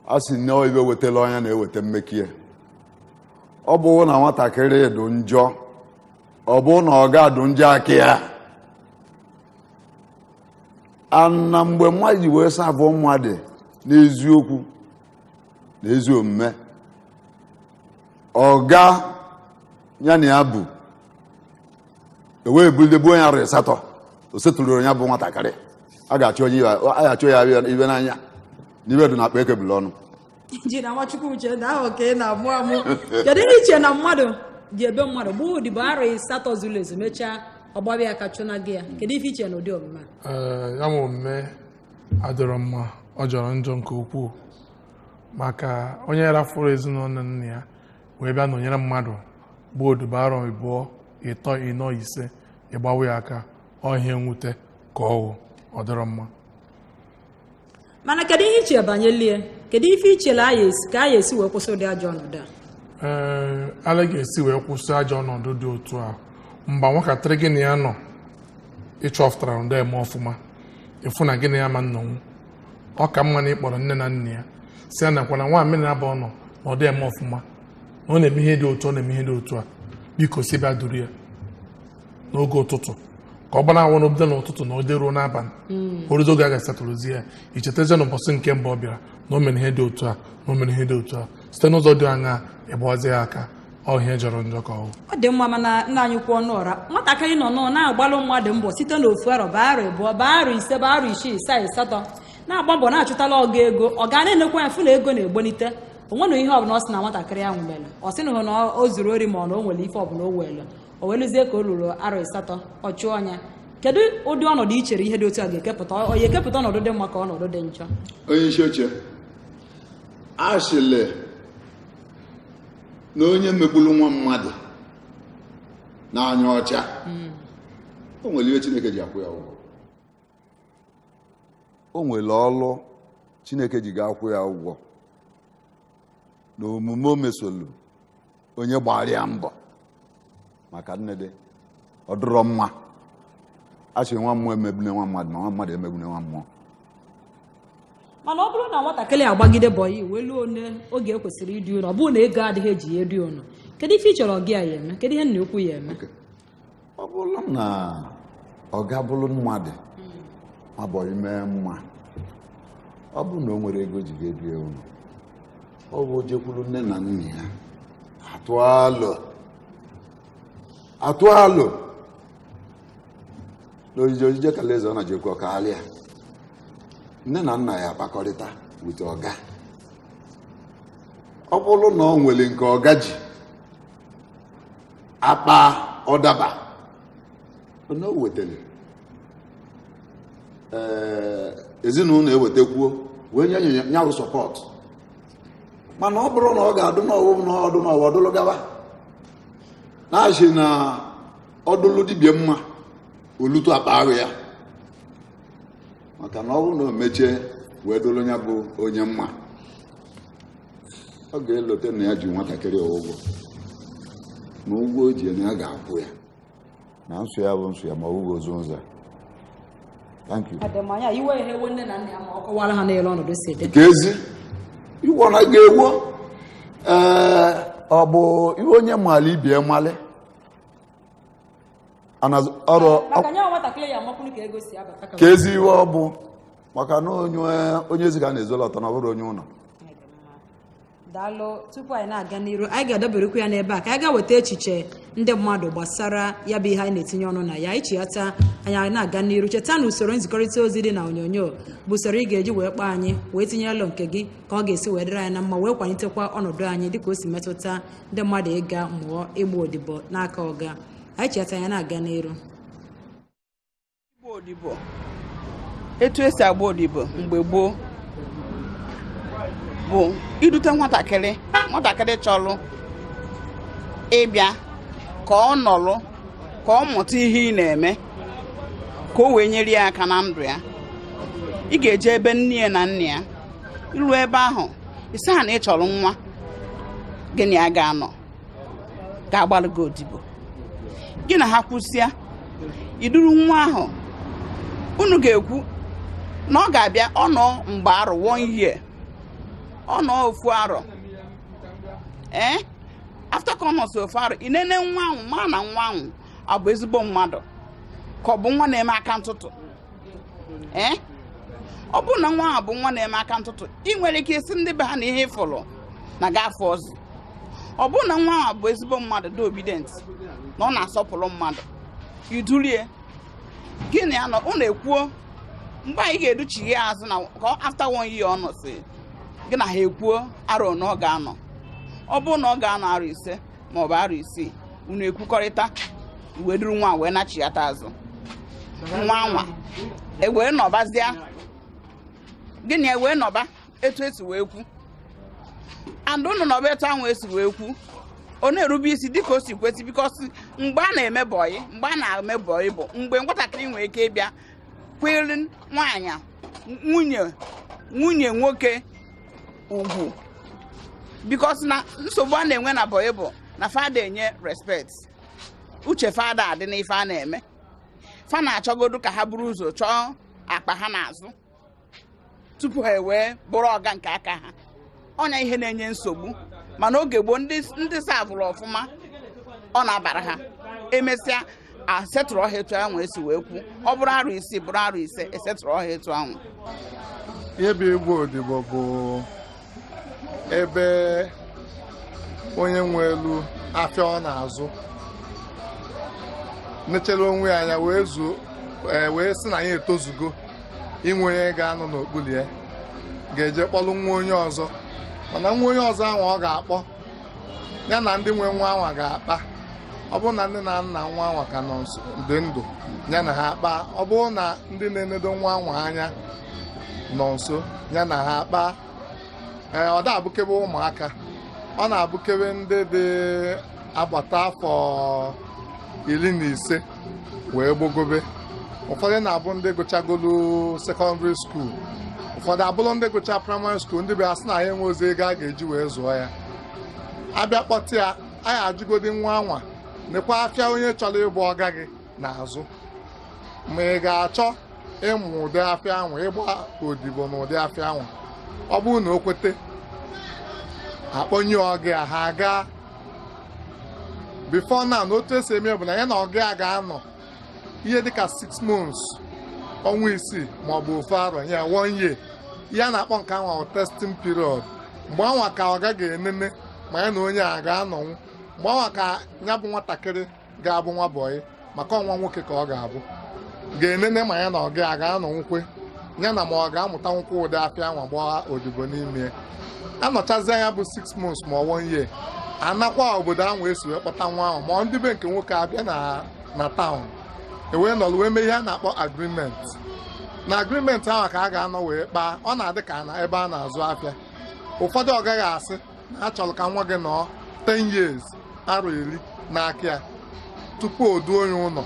S2: A sị na ibe wetala ọnya na-eweta mmekie. Ọ bụ na nwatakịrị dị njọ, ọ bụ na ọ ga-adụ njọ aka ya. Ana mgbe mmadụ ji wee savụ mmadụ n'eziokwu na ezi omume, ọ ga ya na ya bụ ewee bulidebu onye arọ 8 o setụrụ onye bụ nwatakịrị, a ga-achọ ya ibe n'anya n'ibe dị na akpa ekebụla ọnụ.
S1: Injinia Nwachukwu Uchendu ahụ ka ị na-amụ amụ. Kedu ihe iche na mmadụ ji ebe mmadụ gbaa odibo arọ 8 zuru ezu mechaa ọgbabịa aka chụna gị ya? Kedu ife iche na ụdị omume a?
S3: Ee, ya ma omume adịrọ mma, ọ jọrọ njọ nke ukwuu, maka onye rafụrụ ezinụlọ nna ya wee bịa nọnyere mmadụ gbaa odibo arọ 2, 3, 4, 5, ịgbawa ya aka, ọ ihe mwute ka ọ wụ, ọ dịrọ mma.
S1: Mana kedu ihe iche banyelie? Kedu ife iche na ka a esi wee kwụsị ụdị ajọ ọnọdụ a?
S3: Ee, ala ga-esi wee kwụsị ajọ ọnọdụ dị otu a mgbe nwatakịrị gị na ya nọ ịchọpụtara ndị eme ọfụma, ịfụ na gị na ya ma nnọnwụ, ọ ka mma na ịkpọrọ nne na nna ya si ya nakwa na nwa mmiri na-aba ọnọ na ọ dị eme ọfụma, na ọ na-eme ihe dị otu, ọ na-eme ihe dị otu a, biko si bịa duru ya n'oge ụtụtụ ka ọ gbara awụ n'obido n'ụtụtụ na ọ dịruo n'abalị, oruzo oge a ga-esatụrụzi ya, ichetazie n'ụbọchị nke mbụ ọ bịara na o mere ihe dị otu a, na o mere ihe dị otu a, site n'ụzọ dị aṅaa ịgbawazi ya aka, ọ ihe jọrọ njọ ka ọ.
S1: Ọ dị mma, mana nna anyị kwuo ọnụ ọra nwatakịrị nọ nọ na-agbalụ mmadụ mbọ site n'ofu arọ baa arọ 2 baa arọ 5 baa arọ 6 7 8 na-agba mbọ na-achụtala ọga ego, ọ ga na-enekwa ya fụ na ego na-egbonite, o nwere ihe ọbụla ọ sị na nwatakịrị ahụ mere, ọ sị na hụ na o zuru ori ma ọ na o nwere ife ọbụla o were, o weluzie ka o ruru arọ 8 ọ chụọ ọnya. Kedu ụdị ọnọdụ i chere ihe dị otu a ga-ekepụta? Ọ ya ekepụta ọnọdụ dị mma ka ọnọdụ dị njọ?
S2: Onye isi oche, asịlị na onye megburu nwa mmadụ n'anya ọcha, o nwere ihe Chineke ji akwụ ya ụgwọ. O nwere ọlụ Chineke ji ga-akwụ ya ụgwọ na omume o mesolu onye gbara ya mbọ maka nnede ọ dịrọ mma. A sị nwa mmụọ emegbune nwa mmadụ, ma nwa mmadụ emegbune nwa mmụọ.
S1: Mana ọ bụrụ na nwatakịrị agbagide bọyị wee luo one oge ekwesịrị ịdị ụlọ, ọ bụrụ na ego adịghị eji ya edi ụlọ, kedu ife ị chọrọ gị ya eme? Kedu ihe nna ukwu ya eme?
S2: Ọ bụrụ na ọ ga-abụrụ mmadụ ma bọyị mee mma, ọ bụrụ na o nwere ego ji ga-ebi ụlọ, ọ bụ jekwuru nne na nna ya atụ alụ n'ojije ojije kalaeze ọ na-jekwa ọkalịa, nne na nna ya akpakọrịta wute ọga. Ọ bụrụ na ọ nwere nke ọga ji akpa ọdaba na o wetara, ezinụlọ ewetakwuo wee nye nyawụ sọpọt. Mana ọ bụrụ na ọ ga-adụ n'ọwụ n'ọdụ n'ọwụ ọdụlụ gaba na-achị na ọdụlụ dibịa mma olutu akpa ahụ ya, maka na ọ bụrụ na o mechie wee dolu ya bụ onye mma, ọ ga-elote na ya ji nwatakịrị ụgwọ, na ụgwọ o ji na ya ga-akwụ ya, na nsọ ya bụ nsọ ya ma ọ bụghị ozu nza. Thank you. Nke ezi iwe na ga-ewo, ee, ọ bụ iwe onye mali ibie mali ka ezi iwe ọ bụ, maka na onye ezi ka a na-ezolọta na ọ bụrụ onye ụlọ.
S1: Daalụ. Tupu anyị na-aga n'iru, anyị ga-adaberekwu ya n'ebe a ka anyị ga-weta echiche ndị mmadụ gbasara ya bụ ihe anyị na-etinye ọnụ na ya. Ichighata anyị na-aga n'iru, cheta na usoro nzikọrịta ozi dị na onyonyo bụ usoro ị ga-eji wee kpọọ anyị wee tinye elu nke gị ka ọ ga-esi wee dịrị anyị na mma, wee kwalitekwa ọnọdụ anyị dịka o si metụta ndị mmadụ ịga mụọ ịgba odibo n'aka ọga. Anyị cheta anyị na-aga n'iru.
S9: Ịgba odibo, etu esi agba odibo mgbe gboo bụ idute nwatakịrị chọrọ ịbịa ka ọ nọrọ ka ọ mụta ihe ị na-eme ka o wee nyere ya aka na ndụ ya. Ị ga-eje ebe nne ya na nna ya, iru ebe ahụ isi ha na ị chọrọ nwa gị na ya ga-anọ ga-agbalụ gị odibo, gị na ha kwụsịa, iduru nwa ahụ, unu ga-ekwu na ọ ga-abịa ọ nọ mgbe arọ 1 year, ọ nọ ofu arọ, ee, after ka ọ nọsị ofu arọ, ị nene nwa ahụ ma na nwa ahụ ọ bụ ezigbo mmadụ ka ọ bụ nwa na-eme aka ntụtụ. Ee, ọ bụrụ na nwa ahụ bụ nwa na-eme aka ntụtụ, ị nwere ike isi ndị be ha na ihe ịfụrụ na gafee ọzọ. Ọ bụrụ na nwa ahụ bụ ezigbo mmadụ dị obedient na ọ na-asọpụrụ mmadụ, idurie gị na ya nọ, unu ekwuo mgbe anyị ga-educhighi ya azụ na ka after 1 year ọ nọsị Gị na ha ekwuo arọ na ọ ga-anọ. Ọ bụrụ na ọ ga-anọ arọ 5 ma ọ bụ arọ 6, unu ekwukọrịta wee duru nwa wee nachiyata azụ. Nwa nwa ewee nọbazịa, gị na ewee nọba etu esi wee kwu. And unu nọba etu ahụ esi wee kwu, ọ na-erube isi dịka o si kwesị, because mgbe a na-eme bọyị, mgbe a na-eme bọyị bụ mgbe nwatakịrị nwere ike ịbịa kwere nwaanyị nwunye nwoke ugwu, because na nsogbu a na-enwe na bọyị bụ na fada enye respect. Uche fada adị n'ife a na-eme. Fa na-achọgodu ka ha buru ụzọ chọọ akpa ha n'azụ tupu ha ewee bụrụ ọga nke aka ha. Ọnya ihe na-enye nsogbu. Mana oge gboo ndị savụrụ ọfụma, ọ na-abara ha. Emesịa asetụrụ ọha etu ahụ esi wee kwu. Ọ bụrụ arọ 6 bụrụ arọ 5, esetụrụ ọha etu ahụ.
S10: Ihe bụ ịgba odibo bụ ebe onye nwe elu afịa ọ na-azụ nechere onwe ya anya wee zuo, wee sị na ya etozugo inwe onye ga-anọ n'okpuru ya, ga-eje kpọrọ nwa onye ọzọ. Mana nwa onye ọzọ ahụ ọ ga-akpọ, ya na ndị nwe nwa anwa ga-akpa. Ọ bụrụ na ndị na nna nwa anwa ka nọ dị ndụ, ya na ha akpa. Ọ bụrụ na ndị na-enedo nwa anwa anya nọ nso, ya na ha akpa. Ọ da-abụkebe ụmụaka, ọ na-abụkebe ndị dị agbata afọ 15 wee gbogobe. Ụfọdụ na-abụ ndị gụchagolu sekọndịrị skuul, ụfọdụ abụrụ ndị gụcha praịmarị skuul, ndị bịa sị na ya enwe ozi ego a ga-eji wee zụọ ya. Abịa kpọta ya, anyị ajụgodi nwa anwa, nekwa afịa onye chọrọ ịbụ ọga gị n'azụ, ma ị ga-achọ ịmụ ụdị afịa anwa, ịgba odibo na ụdị afịa anwa. Ọ bụrụ na o kwete, akpọnye ọga ha gaa. Before now, na otu esi eme bụ na ya na ọga ya ga-anọ ihe dịka 6 months, ọnwa 6 maọbụ ofu arọ, ya 1 year. Ya na-akpọ nke anwa testing period. Mgbe anwa ka ọga ga-enene ma ya na onye a ga-anọnwụ. Mgbe anwa ka ya bụ nwatakịrị ga-abụ nwa bọyị, maka ọnwa nwoke ka ọ ga-abụ, ga-enene ma ya na ọga ya ga-anọnwukwe, ya na ma ọ ga-amụta nkwụ ụdị afịa anwa gbaa odibo n'ime. Anọchazi anya bụ 6 months ma 1 year, anakwa obodo ahụ esi wee kpọta nwa ahụ, ma ndị be nke nwoke abịa na taụn, ewee nọrọ wee mee ihe a na-akpọ agreement. Na agreement ahụ ka a ga-anọ wee kpaa. Ọ na-adị ka na ebe a na-azụ afịa. Ụfọdụ ọ gaghị asị na a chọrọ ka nwa gị nọọ 10 years, arọ 10 n'aka ya tupu o duo onye ụlọ.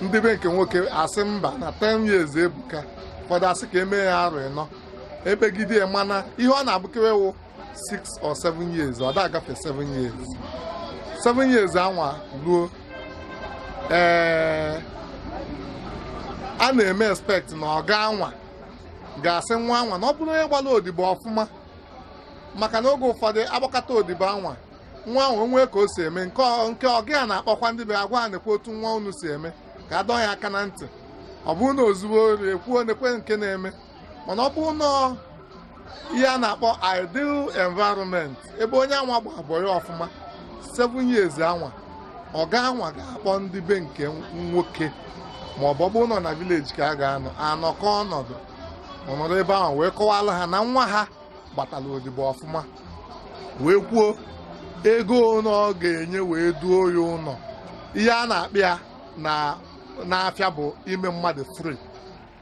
S10: Ndị be nke nwoke asị mba, na 10 years ebuka. Ụfọdụ asị ka emee ya arọ 4, ebegide. Mana ihe ọ na-abụkewe wụ 6 or 7 years, ọ da-agafe 7 years. 7 years anwa ruo, ee, a na-eme expect na ọ ga-anwa ga-asị nwa anwa na ọ bụrụ onye gbara odibo ọfụma. Maka na oge ụfọdụ agbakọta odibo anwa, nwa ahụ onwe ka o si eme nke ọga ya na-akpọkwa ndị be agwa ha nekwe otu nwa unu si eme, ka a dọọ ya aka na ntị. Ọ bụrụ na ozugbo ori ekwuo nekwe nke na-eme. Mana ọ bụrụ na ihe a na-akpọ ideal environment, ebe onye anwa gbabọ ya ọfụma, 7 years anwa, ọga anwa ga-akpọ ndị be nke nwoke, ma ọ bụ ọ bụrụ nọ na vileji ka a ga-anọ anọkọ ọnọdụ ọnọdụ ebe ahụ wee kọwara ha na nwa ha gbatara odibo ọfụma, wee kwuo ego ole ọ ga-enye wee duo ya ụlọ. Ihe a na-akpị ya na n'afịa bụ ime mmadụ free.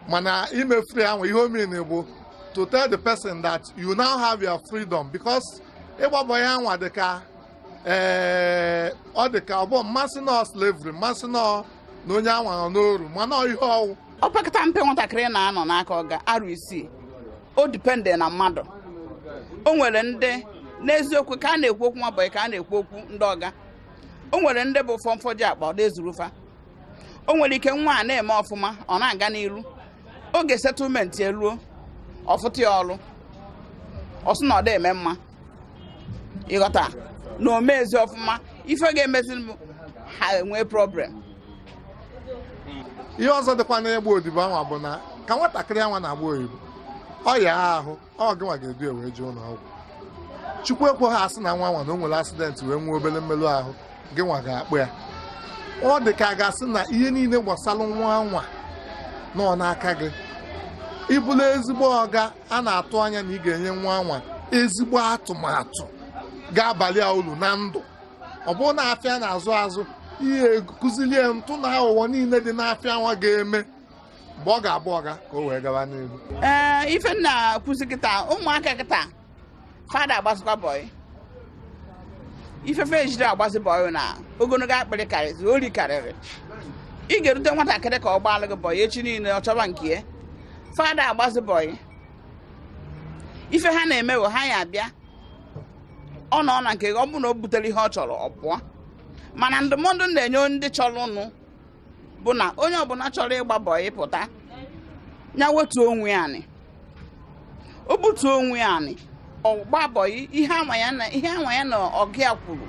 S10: Mana ime free ahụ, ihe o mean bụ to tell the person that you now have your freedom, because ịgbabọ ya anwa dịka ee, ọ dịka ọ bụ mmasị nọ slavery, mmasị nọ na onye anwa nọ n'oru, mana ihe ọwụ.
S9: Ọ pekata mpe nwatakịrị na-anọ n'aka ọga arọ 6, o dipende na mmadụ. O nwere ndị n'eziokwu ka a na-ekwu okwu nwa bọyị, ka a na-ekwu okwu ndị ọga. O nwere ndị bụ fọmfọji akpa ọ na-ezuru fa. O nwere ike nwa a na-eme ọfụma, ọ na-aga n'iru, oge settlement eruo, ọfụta ya ọlụ, ọ sị na ọ da eme mma, ịghọta na o mezi ọfụma, ife ga-emezi ha enwee problem.
S10: Ihe ọzọ dịkwa n'ịgba odibo anwa bụ na ka nwatakịrị anwa na-agba odibo, ọ ya ahụ ọ gịnwa ga-edu ya wee jee ụlọ ọgwụ. Chukwu ekwe ha asị na nwa anwa na o nwere accident wee nwee obere mmerụ ahụ, gịnwa ga-akpụ ya. Ọ dị ka a ga-asị na ihe niile gbasara nwa anwa nọ n'aka gị. Ịbụla ezigbo ọga, a na-atụ anya na ị ga-enye nwa anwa ezigbo atụmatụ ga-abalị ya uru na ndụ. Ọ bụrụ na afịa na-azụ azụ, ihe kụzilie ntụ na aghụghọ niile dị n'afịa nwa ga-eme mgbe ọ ga-abụ ọga ka o wee gaba n'ihu.
S9: Ee, ife nna kwụsị kịta, ụmụaka kịta fada agbazikwa bọyị. Ifefe ejiri agbazi bọyị na ogologo akpịrị karịrị, ori karịrị. Ị ga-erute nwatakịrị ka ọ gbaalụ gị bọyị echi niile, ọ chọba nke ya. Fada agbazi bọyị. Ife ha na-eme bụ ha ya abịa, ọ nọ na nke ọ bụ na o butere ihe ọ chọrọ, ọ pụọ. Mana ndụmọdụ na-enye ndị chọrọ ụnụ bụ na onye ọbụla chọrọ ịgba bọyị pụta, ya wetuo onwe ya anị. O butuo onwe ya anị, ọ gba bọyị. Ihe anwa ya na ihe anwa ya na ọgụ ya kwuru,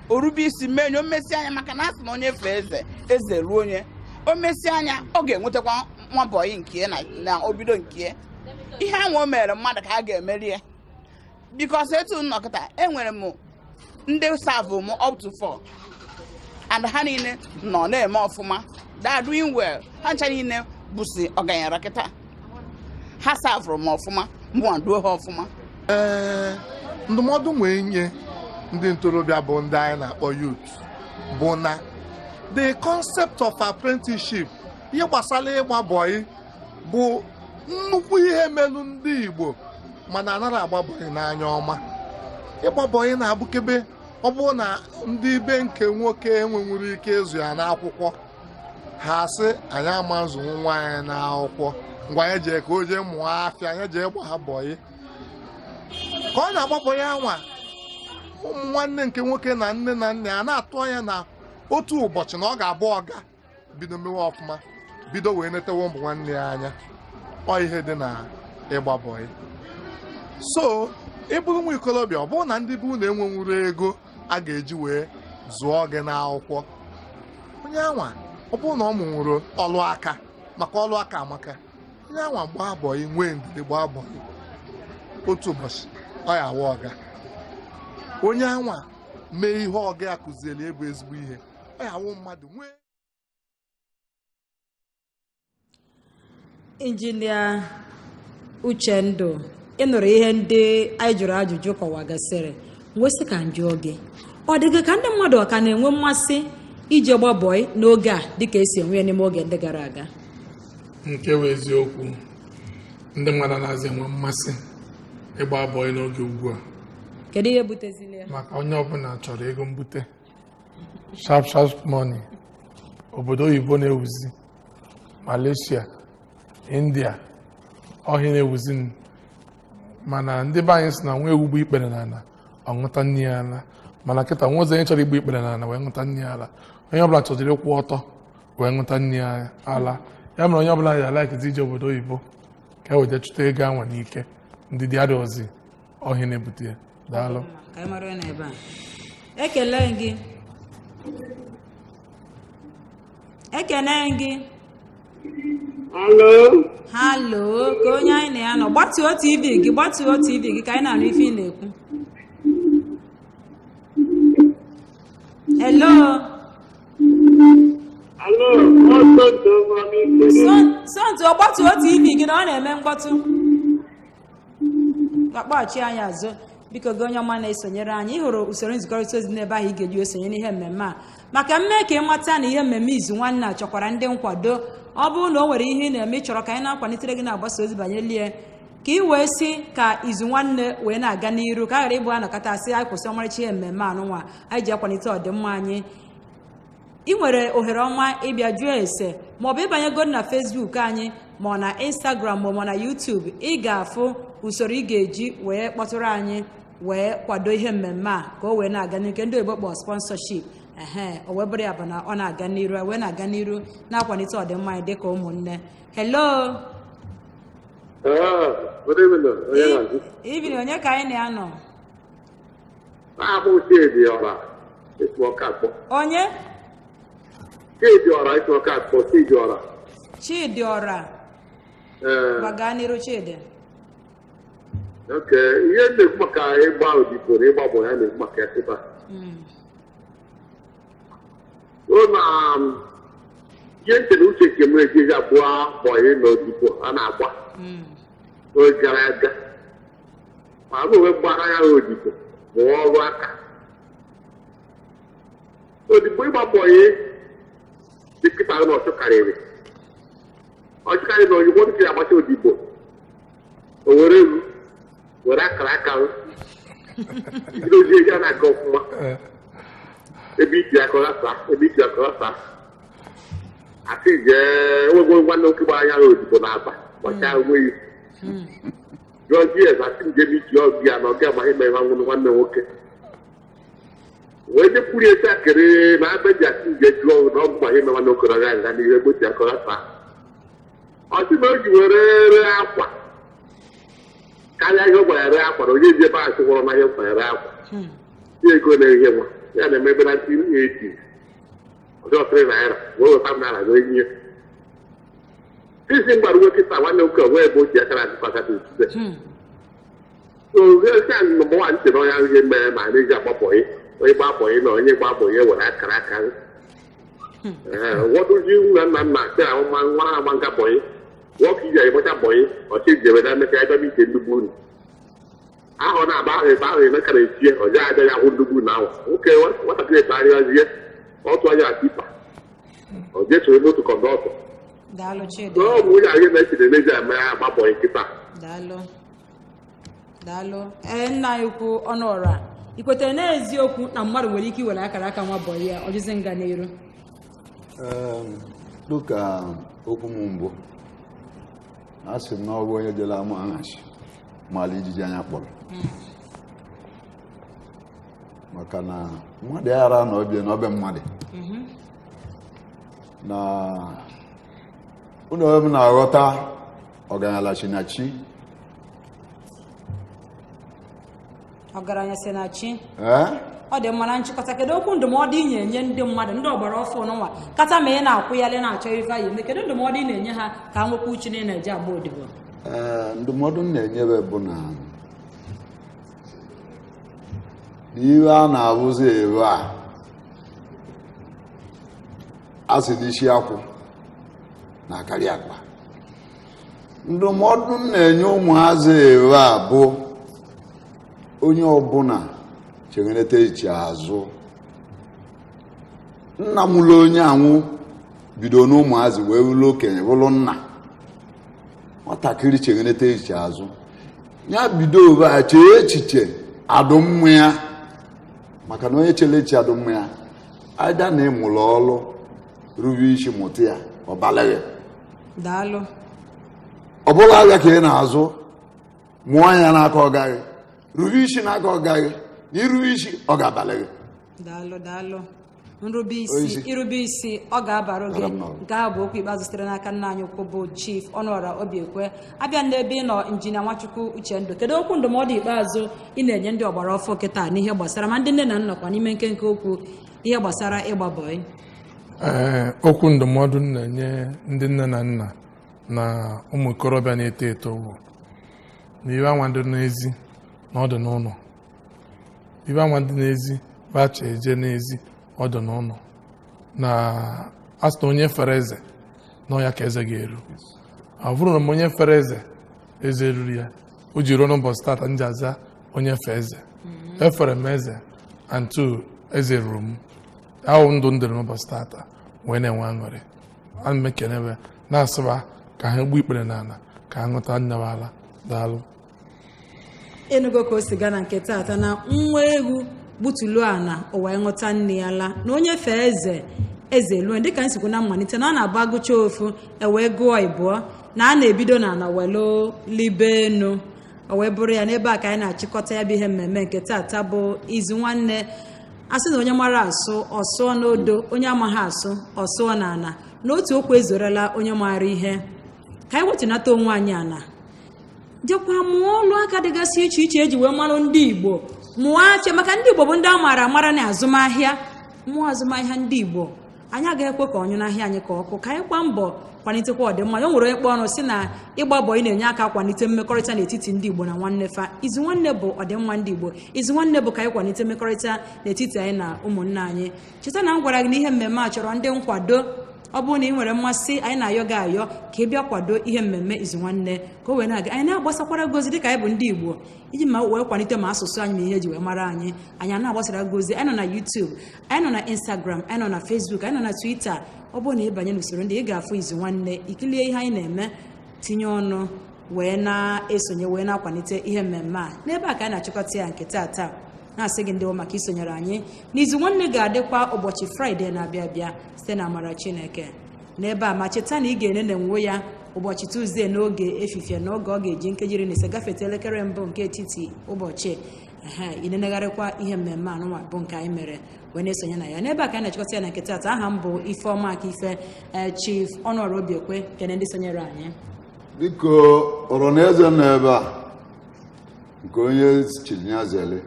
S9: o rube isi mee nye o mesi anya, maka na a sị na onye fee eze, eze ruo onye. O mesi anya, ọ ga-enwetakwa nwa bọyị nke ya na obido nke ya. Ihe anwa o mere mmadụ ka a ga-emeri ya. Bikos etu nnọkịta, enwere m ndị savụ m up to 4, and ha niile nọ na-eme ọfụma. They are doing well. Ha ncha niile bụsi ọganyara kịta. Ha savụrụ m ọfụma, mụnwa duo ha ọfụma.
S10: Ee, ndụmọdụ nwee nye ndị ntorobịa bụ ndị anyị na-akpọ youth bụ na the concept of apprenticeship, ihe gbasara ịgba bọyị bụ nnukwu ihe melu ndị Igbo, mana anaghị agba bọyị n'anya ọma. Ịgba bọyị na-abụkebe ọ bụrụ na ndị be nke nwoke enwenwuru ike ịzụ ya n'akwụkwọ, ha sị anyị ama nzụnwu nwa anyị n'akwụkwọ, ngwa anyị jee ka o jee mụọ afịa, anyị jee gbaa bọyị. Ka ọ na-agba bọyị anwa, ụmụ nwanne nke nwoke na nne na nna ya na-atụ anya na otu ụbọchị na ọ ga-abụ ọga, bido mewe ọfụma, bido wee netewe ụmụ nwanne ya anya. Ọ ihe dị na ịgba bọyị. So ị bụrụ nwa ikolobịa, ọ bụrụ na ndị be unu enwenwuru ego a ga-eji wee zụọ gị n'akwụkwọ, onye anwa ọ bụrụ na ọ mụnwuru ọlụ aka, maka ọlụ aka amaka, onye anwa gbaa bọyị, nwee ndidi gbaa bọyị, otu ụbọchị ọ ya awa ọga. Onye anwa mee ihe ọga ya kụziere bụ ezigbo ihe, ọ ya awụ mmadụ nwee.
S1: Injinia Uchendụ, ị nụrụ ihe ndị anyị jụrụ ajụjụ kọwagasịrị, wesị ka njụọ gị, ọ dị gị ka ndị mmadụ ọ ka na-enwe mmasị ije gba bọyị n'oge a dịka esi enwe ya n'ime oge ndị gara aga?
S3: Nke bụ eziokwu, ndị mmadụ anaghịzi enwe mmasị ịgba bọyị n'oge ugbu a.
S1: Kedu ihe butezili ya?
S3: Maka onye ọbụla chọrọ ego mbute, sharp sharp money. Obodo oyibo na-ewuzi, Malaysia, India, ọhịa na-ewuzi. Mana ndị be anyị si na nwa ewu gbu ikpere n'ala, ọ ṅụta nne ya ala. Mana kịta nwa ụzọ onye chọrọ igbu ikpere n'ala wee ṅụta nne ya ala, onye ọbụla chọziri ịkwụ ọtọ wee ṅụta nne ya ala. Ya mere onye ọbụla ya laikizi ije obodo oyibo ka e wee chụta ego anwa n'ike. Ndị dị adịghịzi ọhịa na-ebute ya. Daalụ.
S1: Ka anyị mara onye nọ ebe a. Ekele gị. Ekene gị.
S7: Alo.
S1: Halo, ka onye anyị na ya nọ. Gbatuo TV gị, gbatuo TV gị ka anyị na-anụ ife ị na-ekwu. Hello.
S7: Alo,
S1: Sonto, gbatuo TV gị na ọ na-eme mkpọtụ. Kpọghachi anyị azụ. Biko gị onye ọma na-esonyere anyị, ị hụrụ usoro nzikọrịta ozi n'ebe ahụ ị ga-eji esonye n'ihe mmemme a. Maka mme ka ịmata na ihe mmemme izu nwanne a chọkwara ndị nkwado. Ọ bụrụ na o nwere ihe ị na-eme ị chọrọ ka anyị na-akwalitere gị na-agbasa ozi banyere ya, ka ị wee sị ka izu nwanne wee na-aga n'iru, ka a ghara ịbụ anọkọta asị anyị kwụsị ọmarịcha ihe mmemme anụnwa anyị ji akwalite ọdịmma anyị. Ị nwere ohere ọma ịbịa jụọ ese maọbụ ịbanyego na Facebook anyị ma ọ na Instagram ma ọ na YouTube. Ị ga-afụ usoro ị ga-eji wee kpọtụrụ anyị wee kwado ihe mmemme a ka o wee na-aga n'iru, nke ndị oyibo kpọrọ sponsorship. Ehe, o wee bụrụ ya bụ na ọ na-aga n'iru, wee na-aga n'iru na-akwalite ọdịmma anyị dịka ụmụnne. Hello.
S7: Good evening.
S1: Evening, onye ka anyị na-anọ?
S7: Ahụ Chidi Ọra, ịtụ ọka akpọ.
S1: Onye?
S7: Chidi Ọra, ịtụ ọka akpọ, Chidi Ọra.
S1: Chidi Ọra. Gbagaa n'iru Chidi.
S7: Okay, ihe na-ekwu maka ịgba odibo na ịgba bọyị, ya na-ekwu maka ya kịta. O na Ihe ntị na uche nke m ejighị abụọ bọyị na odibo a na-agba n'oge gara aga, ma m onwe gbara ya odibo mụọ ọrụ aka. Odibo ịgba bọyị dị kịta na ọchụkarịrị ọchụkarị na ozugbo ndị agbacha odibo, o were egwu were akara aka ibido ozi ya na-aga ọfụma, ebe iti aka ọghasa, ebe iti aka ọghasa. Asị jee nwego nwanne nwoke gbara ya odibo na-aba gbachaa onwe ya jụọ gs, asị njem iji ọbịa na ọga amaghị ma nwanne nwanne nwoke wee jekwuru esi akịrị na abe ji asị nje jụọ na ọgwụ ma ihe nwanne nwoke na aga n'ihe gbochi aka ọghasa. Ọsị na o ji were ree akwa karịa ihe ọ gwara ya ree akwa, na onye ji ebe ahụ sịkwọrọ na ihe ọ gwara ya ree akwa ya ego na ihe nwa ya na-eme ebe na 1980 ọjọ́ 3 naira wee weta m naira wee nye isi mgbara nwoke taa nwanne nwoke onwe ebe o ji aka na adịkwa aka ozugbo. So esi nọmba wan ntị n'ọnya ihe mere ma na-eji agbapọghị onye gbapọghị na onye gbapọghị were akara aka ụfọdụ nna nna nna sị ahụ ma nwa ha agba nka bọyị nwoke iji agbacha bọyị ọchị ji eweda emeka ebe m ike ndugbu unu ahụ na-aba ahụ ebe ahụ emeka na-echie ọjọọ abịaghị ahụ ndugbu na ahụ nwoke nwatakịrị etagharịazie ọtụ anya tipa ọ jee moto kọndọtọ.
S1: Daalụ Chidi.
S7: Ọ bụ onye ahụ na-echere n'ezi eme ya agbapọghị nkịta.
S1: Daalụ, daalụ. Ee, nna anyị kwu ọnụ ọra, ị kwetere n'eziokwu na mmadụ nwere ike iwere akara aka nwa bọyị ya ọjụzi nga n'iru?
S2: Dịka okwu m mbụ, a sị m na ọ bụ onye jere ama aghachi mala ijiji anya kpọrọ, maka na mmadụ ghara na ọbịa na ọbịa mmadụ na ụlọ m na-aghọta ọgaranya chi na chi.
S1: Ọgaranya si na chi.
S2: Ee.
S1: Ọ dị mma. Na nchịkọta, kedu okwu ndụmọdụ ị na-enye ndị mmadụ, ndị ọgbara ọfụ n'ụwa kata ma ị na-akwụghalị na-achọ ife anyị eme? Kedu ndụmọdụ ị na-enye ha ka ha nwekwa uche na ị na-eji agba odibo?
S2: Ee, ndụmọdụ m na-enyebe bụ na n'ihe a na-abụzi ebe a a sị n'isi akwụ na-akarị akpa, ndụmọdụ m na-enye ụmụazị ebe a bụ onye ọbụla chegherete echi azụ. Nna mụlụ onye anwụ bido n'ụmụazị wee wụlụ okenye wụlụ nna. Nwatakịrị chegherete echiche azụ ya, bido ebe a chee echiche adụmmụ ya, maka na onye chere echiche adụmmụ ya aja na ịmụlụ ọlụ rube isi mụta ya, ọ balaghị.
S1: Daalụ.
S2: Ọ bụla abịa ka ị na-azụ mụọ ya n'aka ọ gaghị rube isi n'aka, ọ gaghị na irube isi ọ ga-abalị gị.
S1: Daalụ, daalụ. Nrube isi.
S2: Onyeisi.
S1: Irube isi ọ ga-abara gị.
S2: Dara m n'ọrụ.
S1: Nke ahụ bụ okwu ikpeazụ sitere n'aka nna anyị ukwu bụ Chief Ọnụọra Obiekwe. Abịa n'ebe ị nọ, Injinia Nwachukwu Uchendụ, kedu okwu ndụmọdụ ikpeazụ ị na-enye ndị ọgbara ọfụ kịta n'ihe gbasara ma ndị nne na nna kwa n'ime nkenke okwu ihe gbasara ịgba bọyị?
S3: Ee, okwu ndụmọdụ m na-enye ndị nne na nna na ụmụ okorobịa na-eto eto bụ na iwe anwa dị n'ezi na ọ dị n'ụlọ, iwe anwa dị n'ezi bacha eje n'ezi ọ dị n'ụlọ, na a sị na onye fere eze na ọ ya ka eze ga-eru. Ọ bụrụ na m onye fere eze, eze ruru ya, o ji ruo n'ụbọchị tata m ji aza onye fe eze. Efere m eze and two eze ruru m ahụ ndụ m dịrị n'ụbọchị tata wee na-enwe aṅụrị. Ana m ekenebe na-asịba ka ha gbuo ikpere n'ala ka ha ṅụta nnabala. Daalụ.
S1: Enugo ka o si gaa na nke taata na nwa ewu gbutulu ana o wee ṅụta nne ya la na onye fee eze, eze lue. Dịka nsikwu na mmalite na a na-agba agụcha ofu ewee gụọ ịbụọ na a na-ebido na ana welu libe enu o wee bụrụ ya. N'ebe a ka anyị na-achịkọta ya bụ ihe mmemme nke taata bụ izu nwanne. A sị na onye mara asụ ọ sụọ n'odo, onye amaghị asụ ọ sụọ n'ala, na otu okwu ezorela onye maara ihe. Ka anyị wetunata onwe anyị ala, jekwa mụọ ọlụ aka dịgasị iche iche eji wee marụ ndị Igbo, mụọ afịa, maka ndị Igbo bụ ndị a maara amara na azụmahịa. Mụọ azụmahịa ndị Igbo, anyị agaghị ekwe ka ọnyụ n'ahịa anyị ka ọkụ. Ka anyị kwa mbọ kwalitekwa ọdịmma ya. O nwere onye kpọ ọnụ si na ịgba bọyị na-enye aka kwalite mmekọrịta n'etiti ndị Igbo na nwanne fa. Izu nwanne bụ ọdịmma ndị Igbo. Izu nwanne bụ ka anyị kwalite mmekọrịta n'etiti anyị na ụmụnne anyị. Cheta na m gwara gị na ihe mmemme a chọrọ ndị nkwado. Ọ bụrụ na ị nwere mmasị, anyị na-ayọ gị ayọ ka ị bịa kwado ihe mmemme Izu Nwanne ka o wee na-aga. Anyị na-agbasakwara gị ozi dịka anyị bụ ndị Igbo, iji ma wee kwalite ma asụsụ anyị ma ihe eji wee mara anyị. Anyị na-agbasara gị ozi. Anyị nọ na YouTube, anyị nọ na Instagram, anyị nọ na Facebook, anyị nọ na Twitter. Ọ bụrụ na ị banye n'usoro ndị ị ga-afụ Izu Nwanne, ikilie ihe anyị na-eme, tinye ọnụ wee na-esonye wee na-akwalite ihe mmemme a. N'ebe a ka anyị na-achịkọta ya nke taa, na-asị gị ndewo maka isonyere anyị n'Izu Nwanne. Ga-adịkwa ụbọchị Fraịde na-abịa abịa site na amara Chineke n'ebe a. Ma cheta na ị ga-enenenwo ya ụbọchị Tuzdee n'oge efifie, n'oge ọ ga-eji nkeji 15 gafete elekere mbụ nke etiti ụbọchị. Ehe, inenegharịkwa ihe mmemme anụnwa bụ nke anyị mere wee na-esonye na ya. N'ebe a ka anyị na-achịkọta ya na nke taata. Aha m bụ Ifeọma Aka Ife. Chief Ọnụọra Obiekwe, kene ndị sonyere anyị.
S2: Biko, ọrụ na eze nọ ebe a, nke onye chiri ya zele.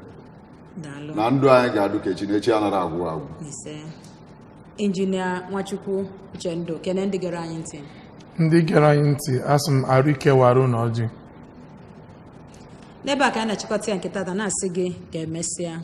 S1: Daalụ.
S2: Na ndụ anyị ga-adụ ka echi na echi anaghị agwụ agwụ.
S1: Ise. Injinia Nwachukwu Uchendụ, kene ndị gere anyị ntị.
S3: Ndị gere anyị ntị, asị m arụ ike wara na ọjị.
S1: N'ebe a ka anyị na-achịkọta ya nke taata, na-asị gị ka emesịa.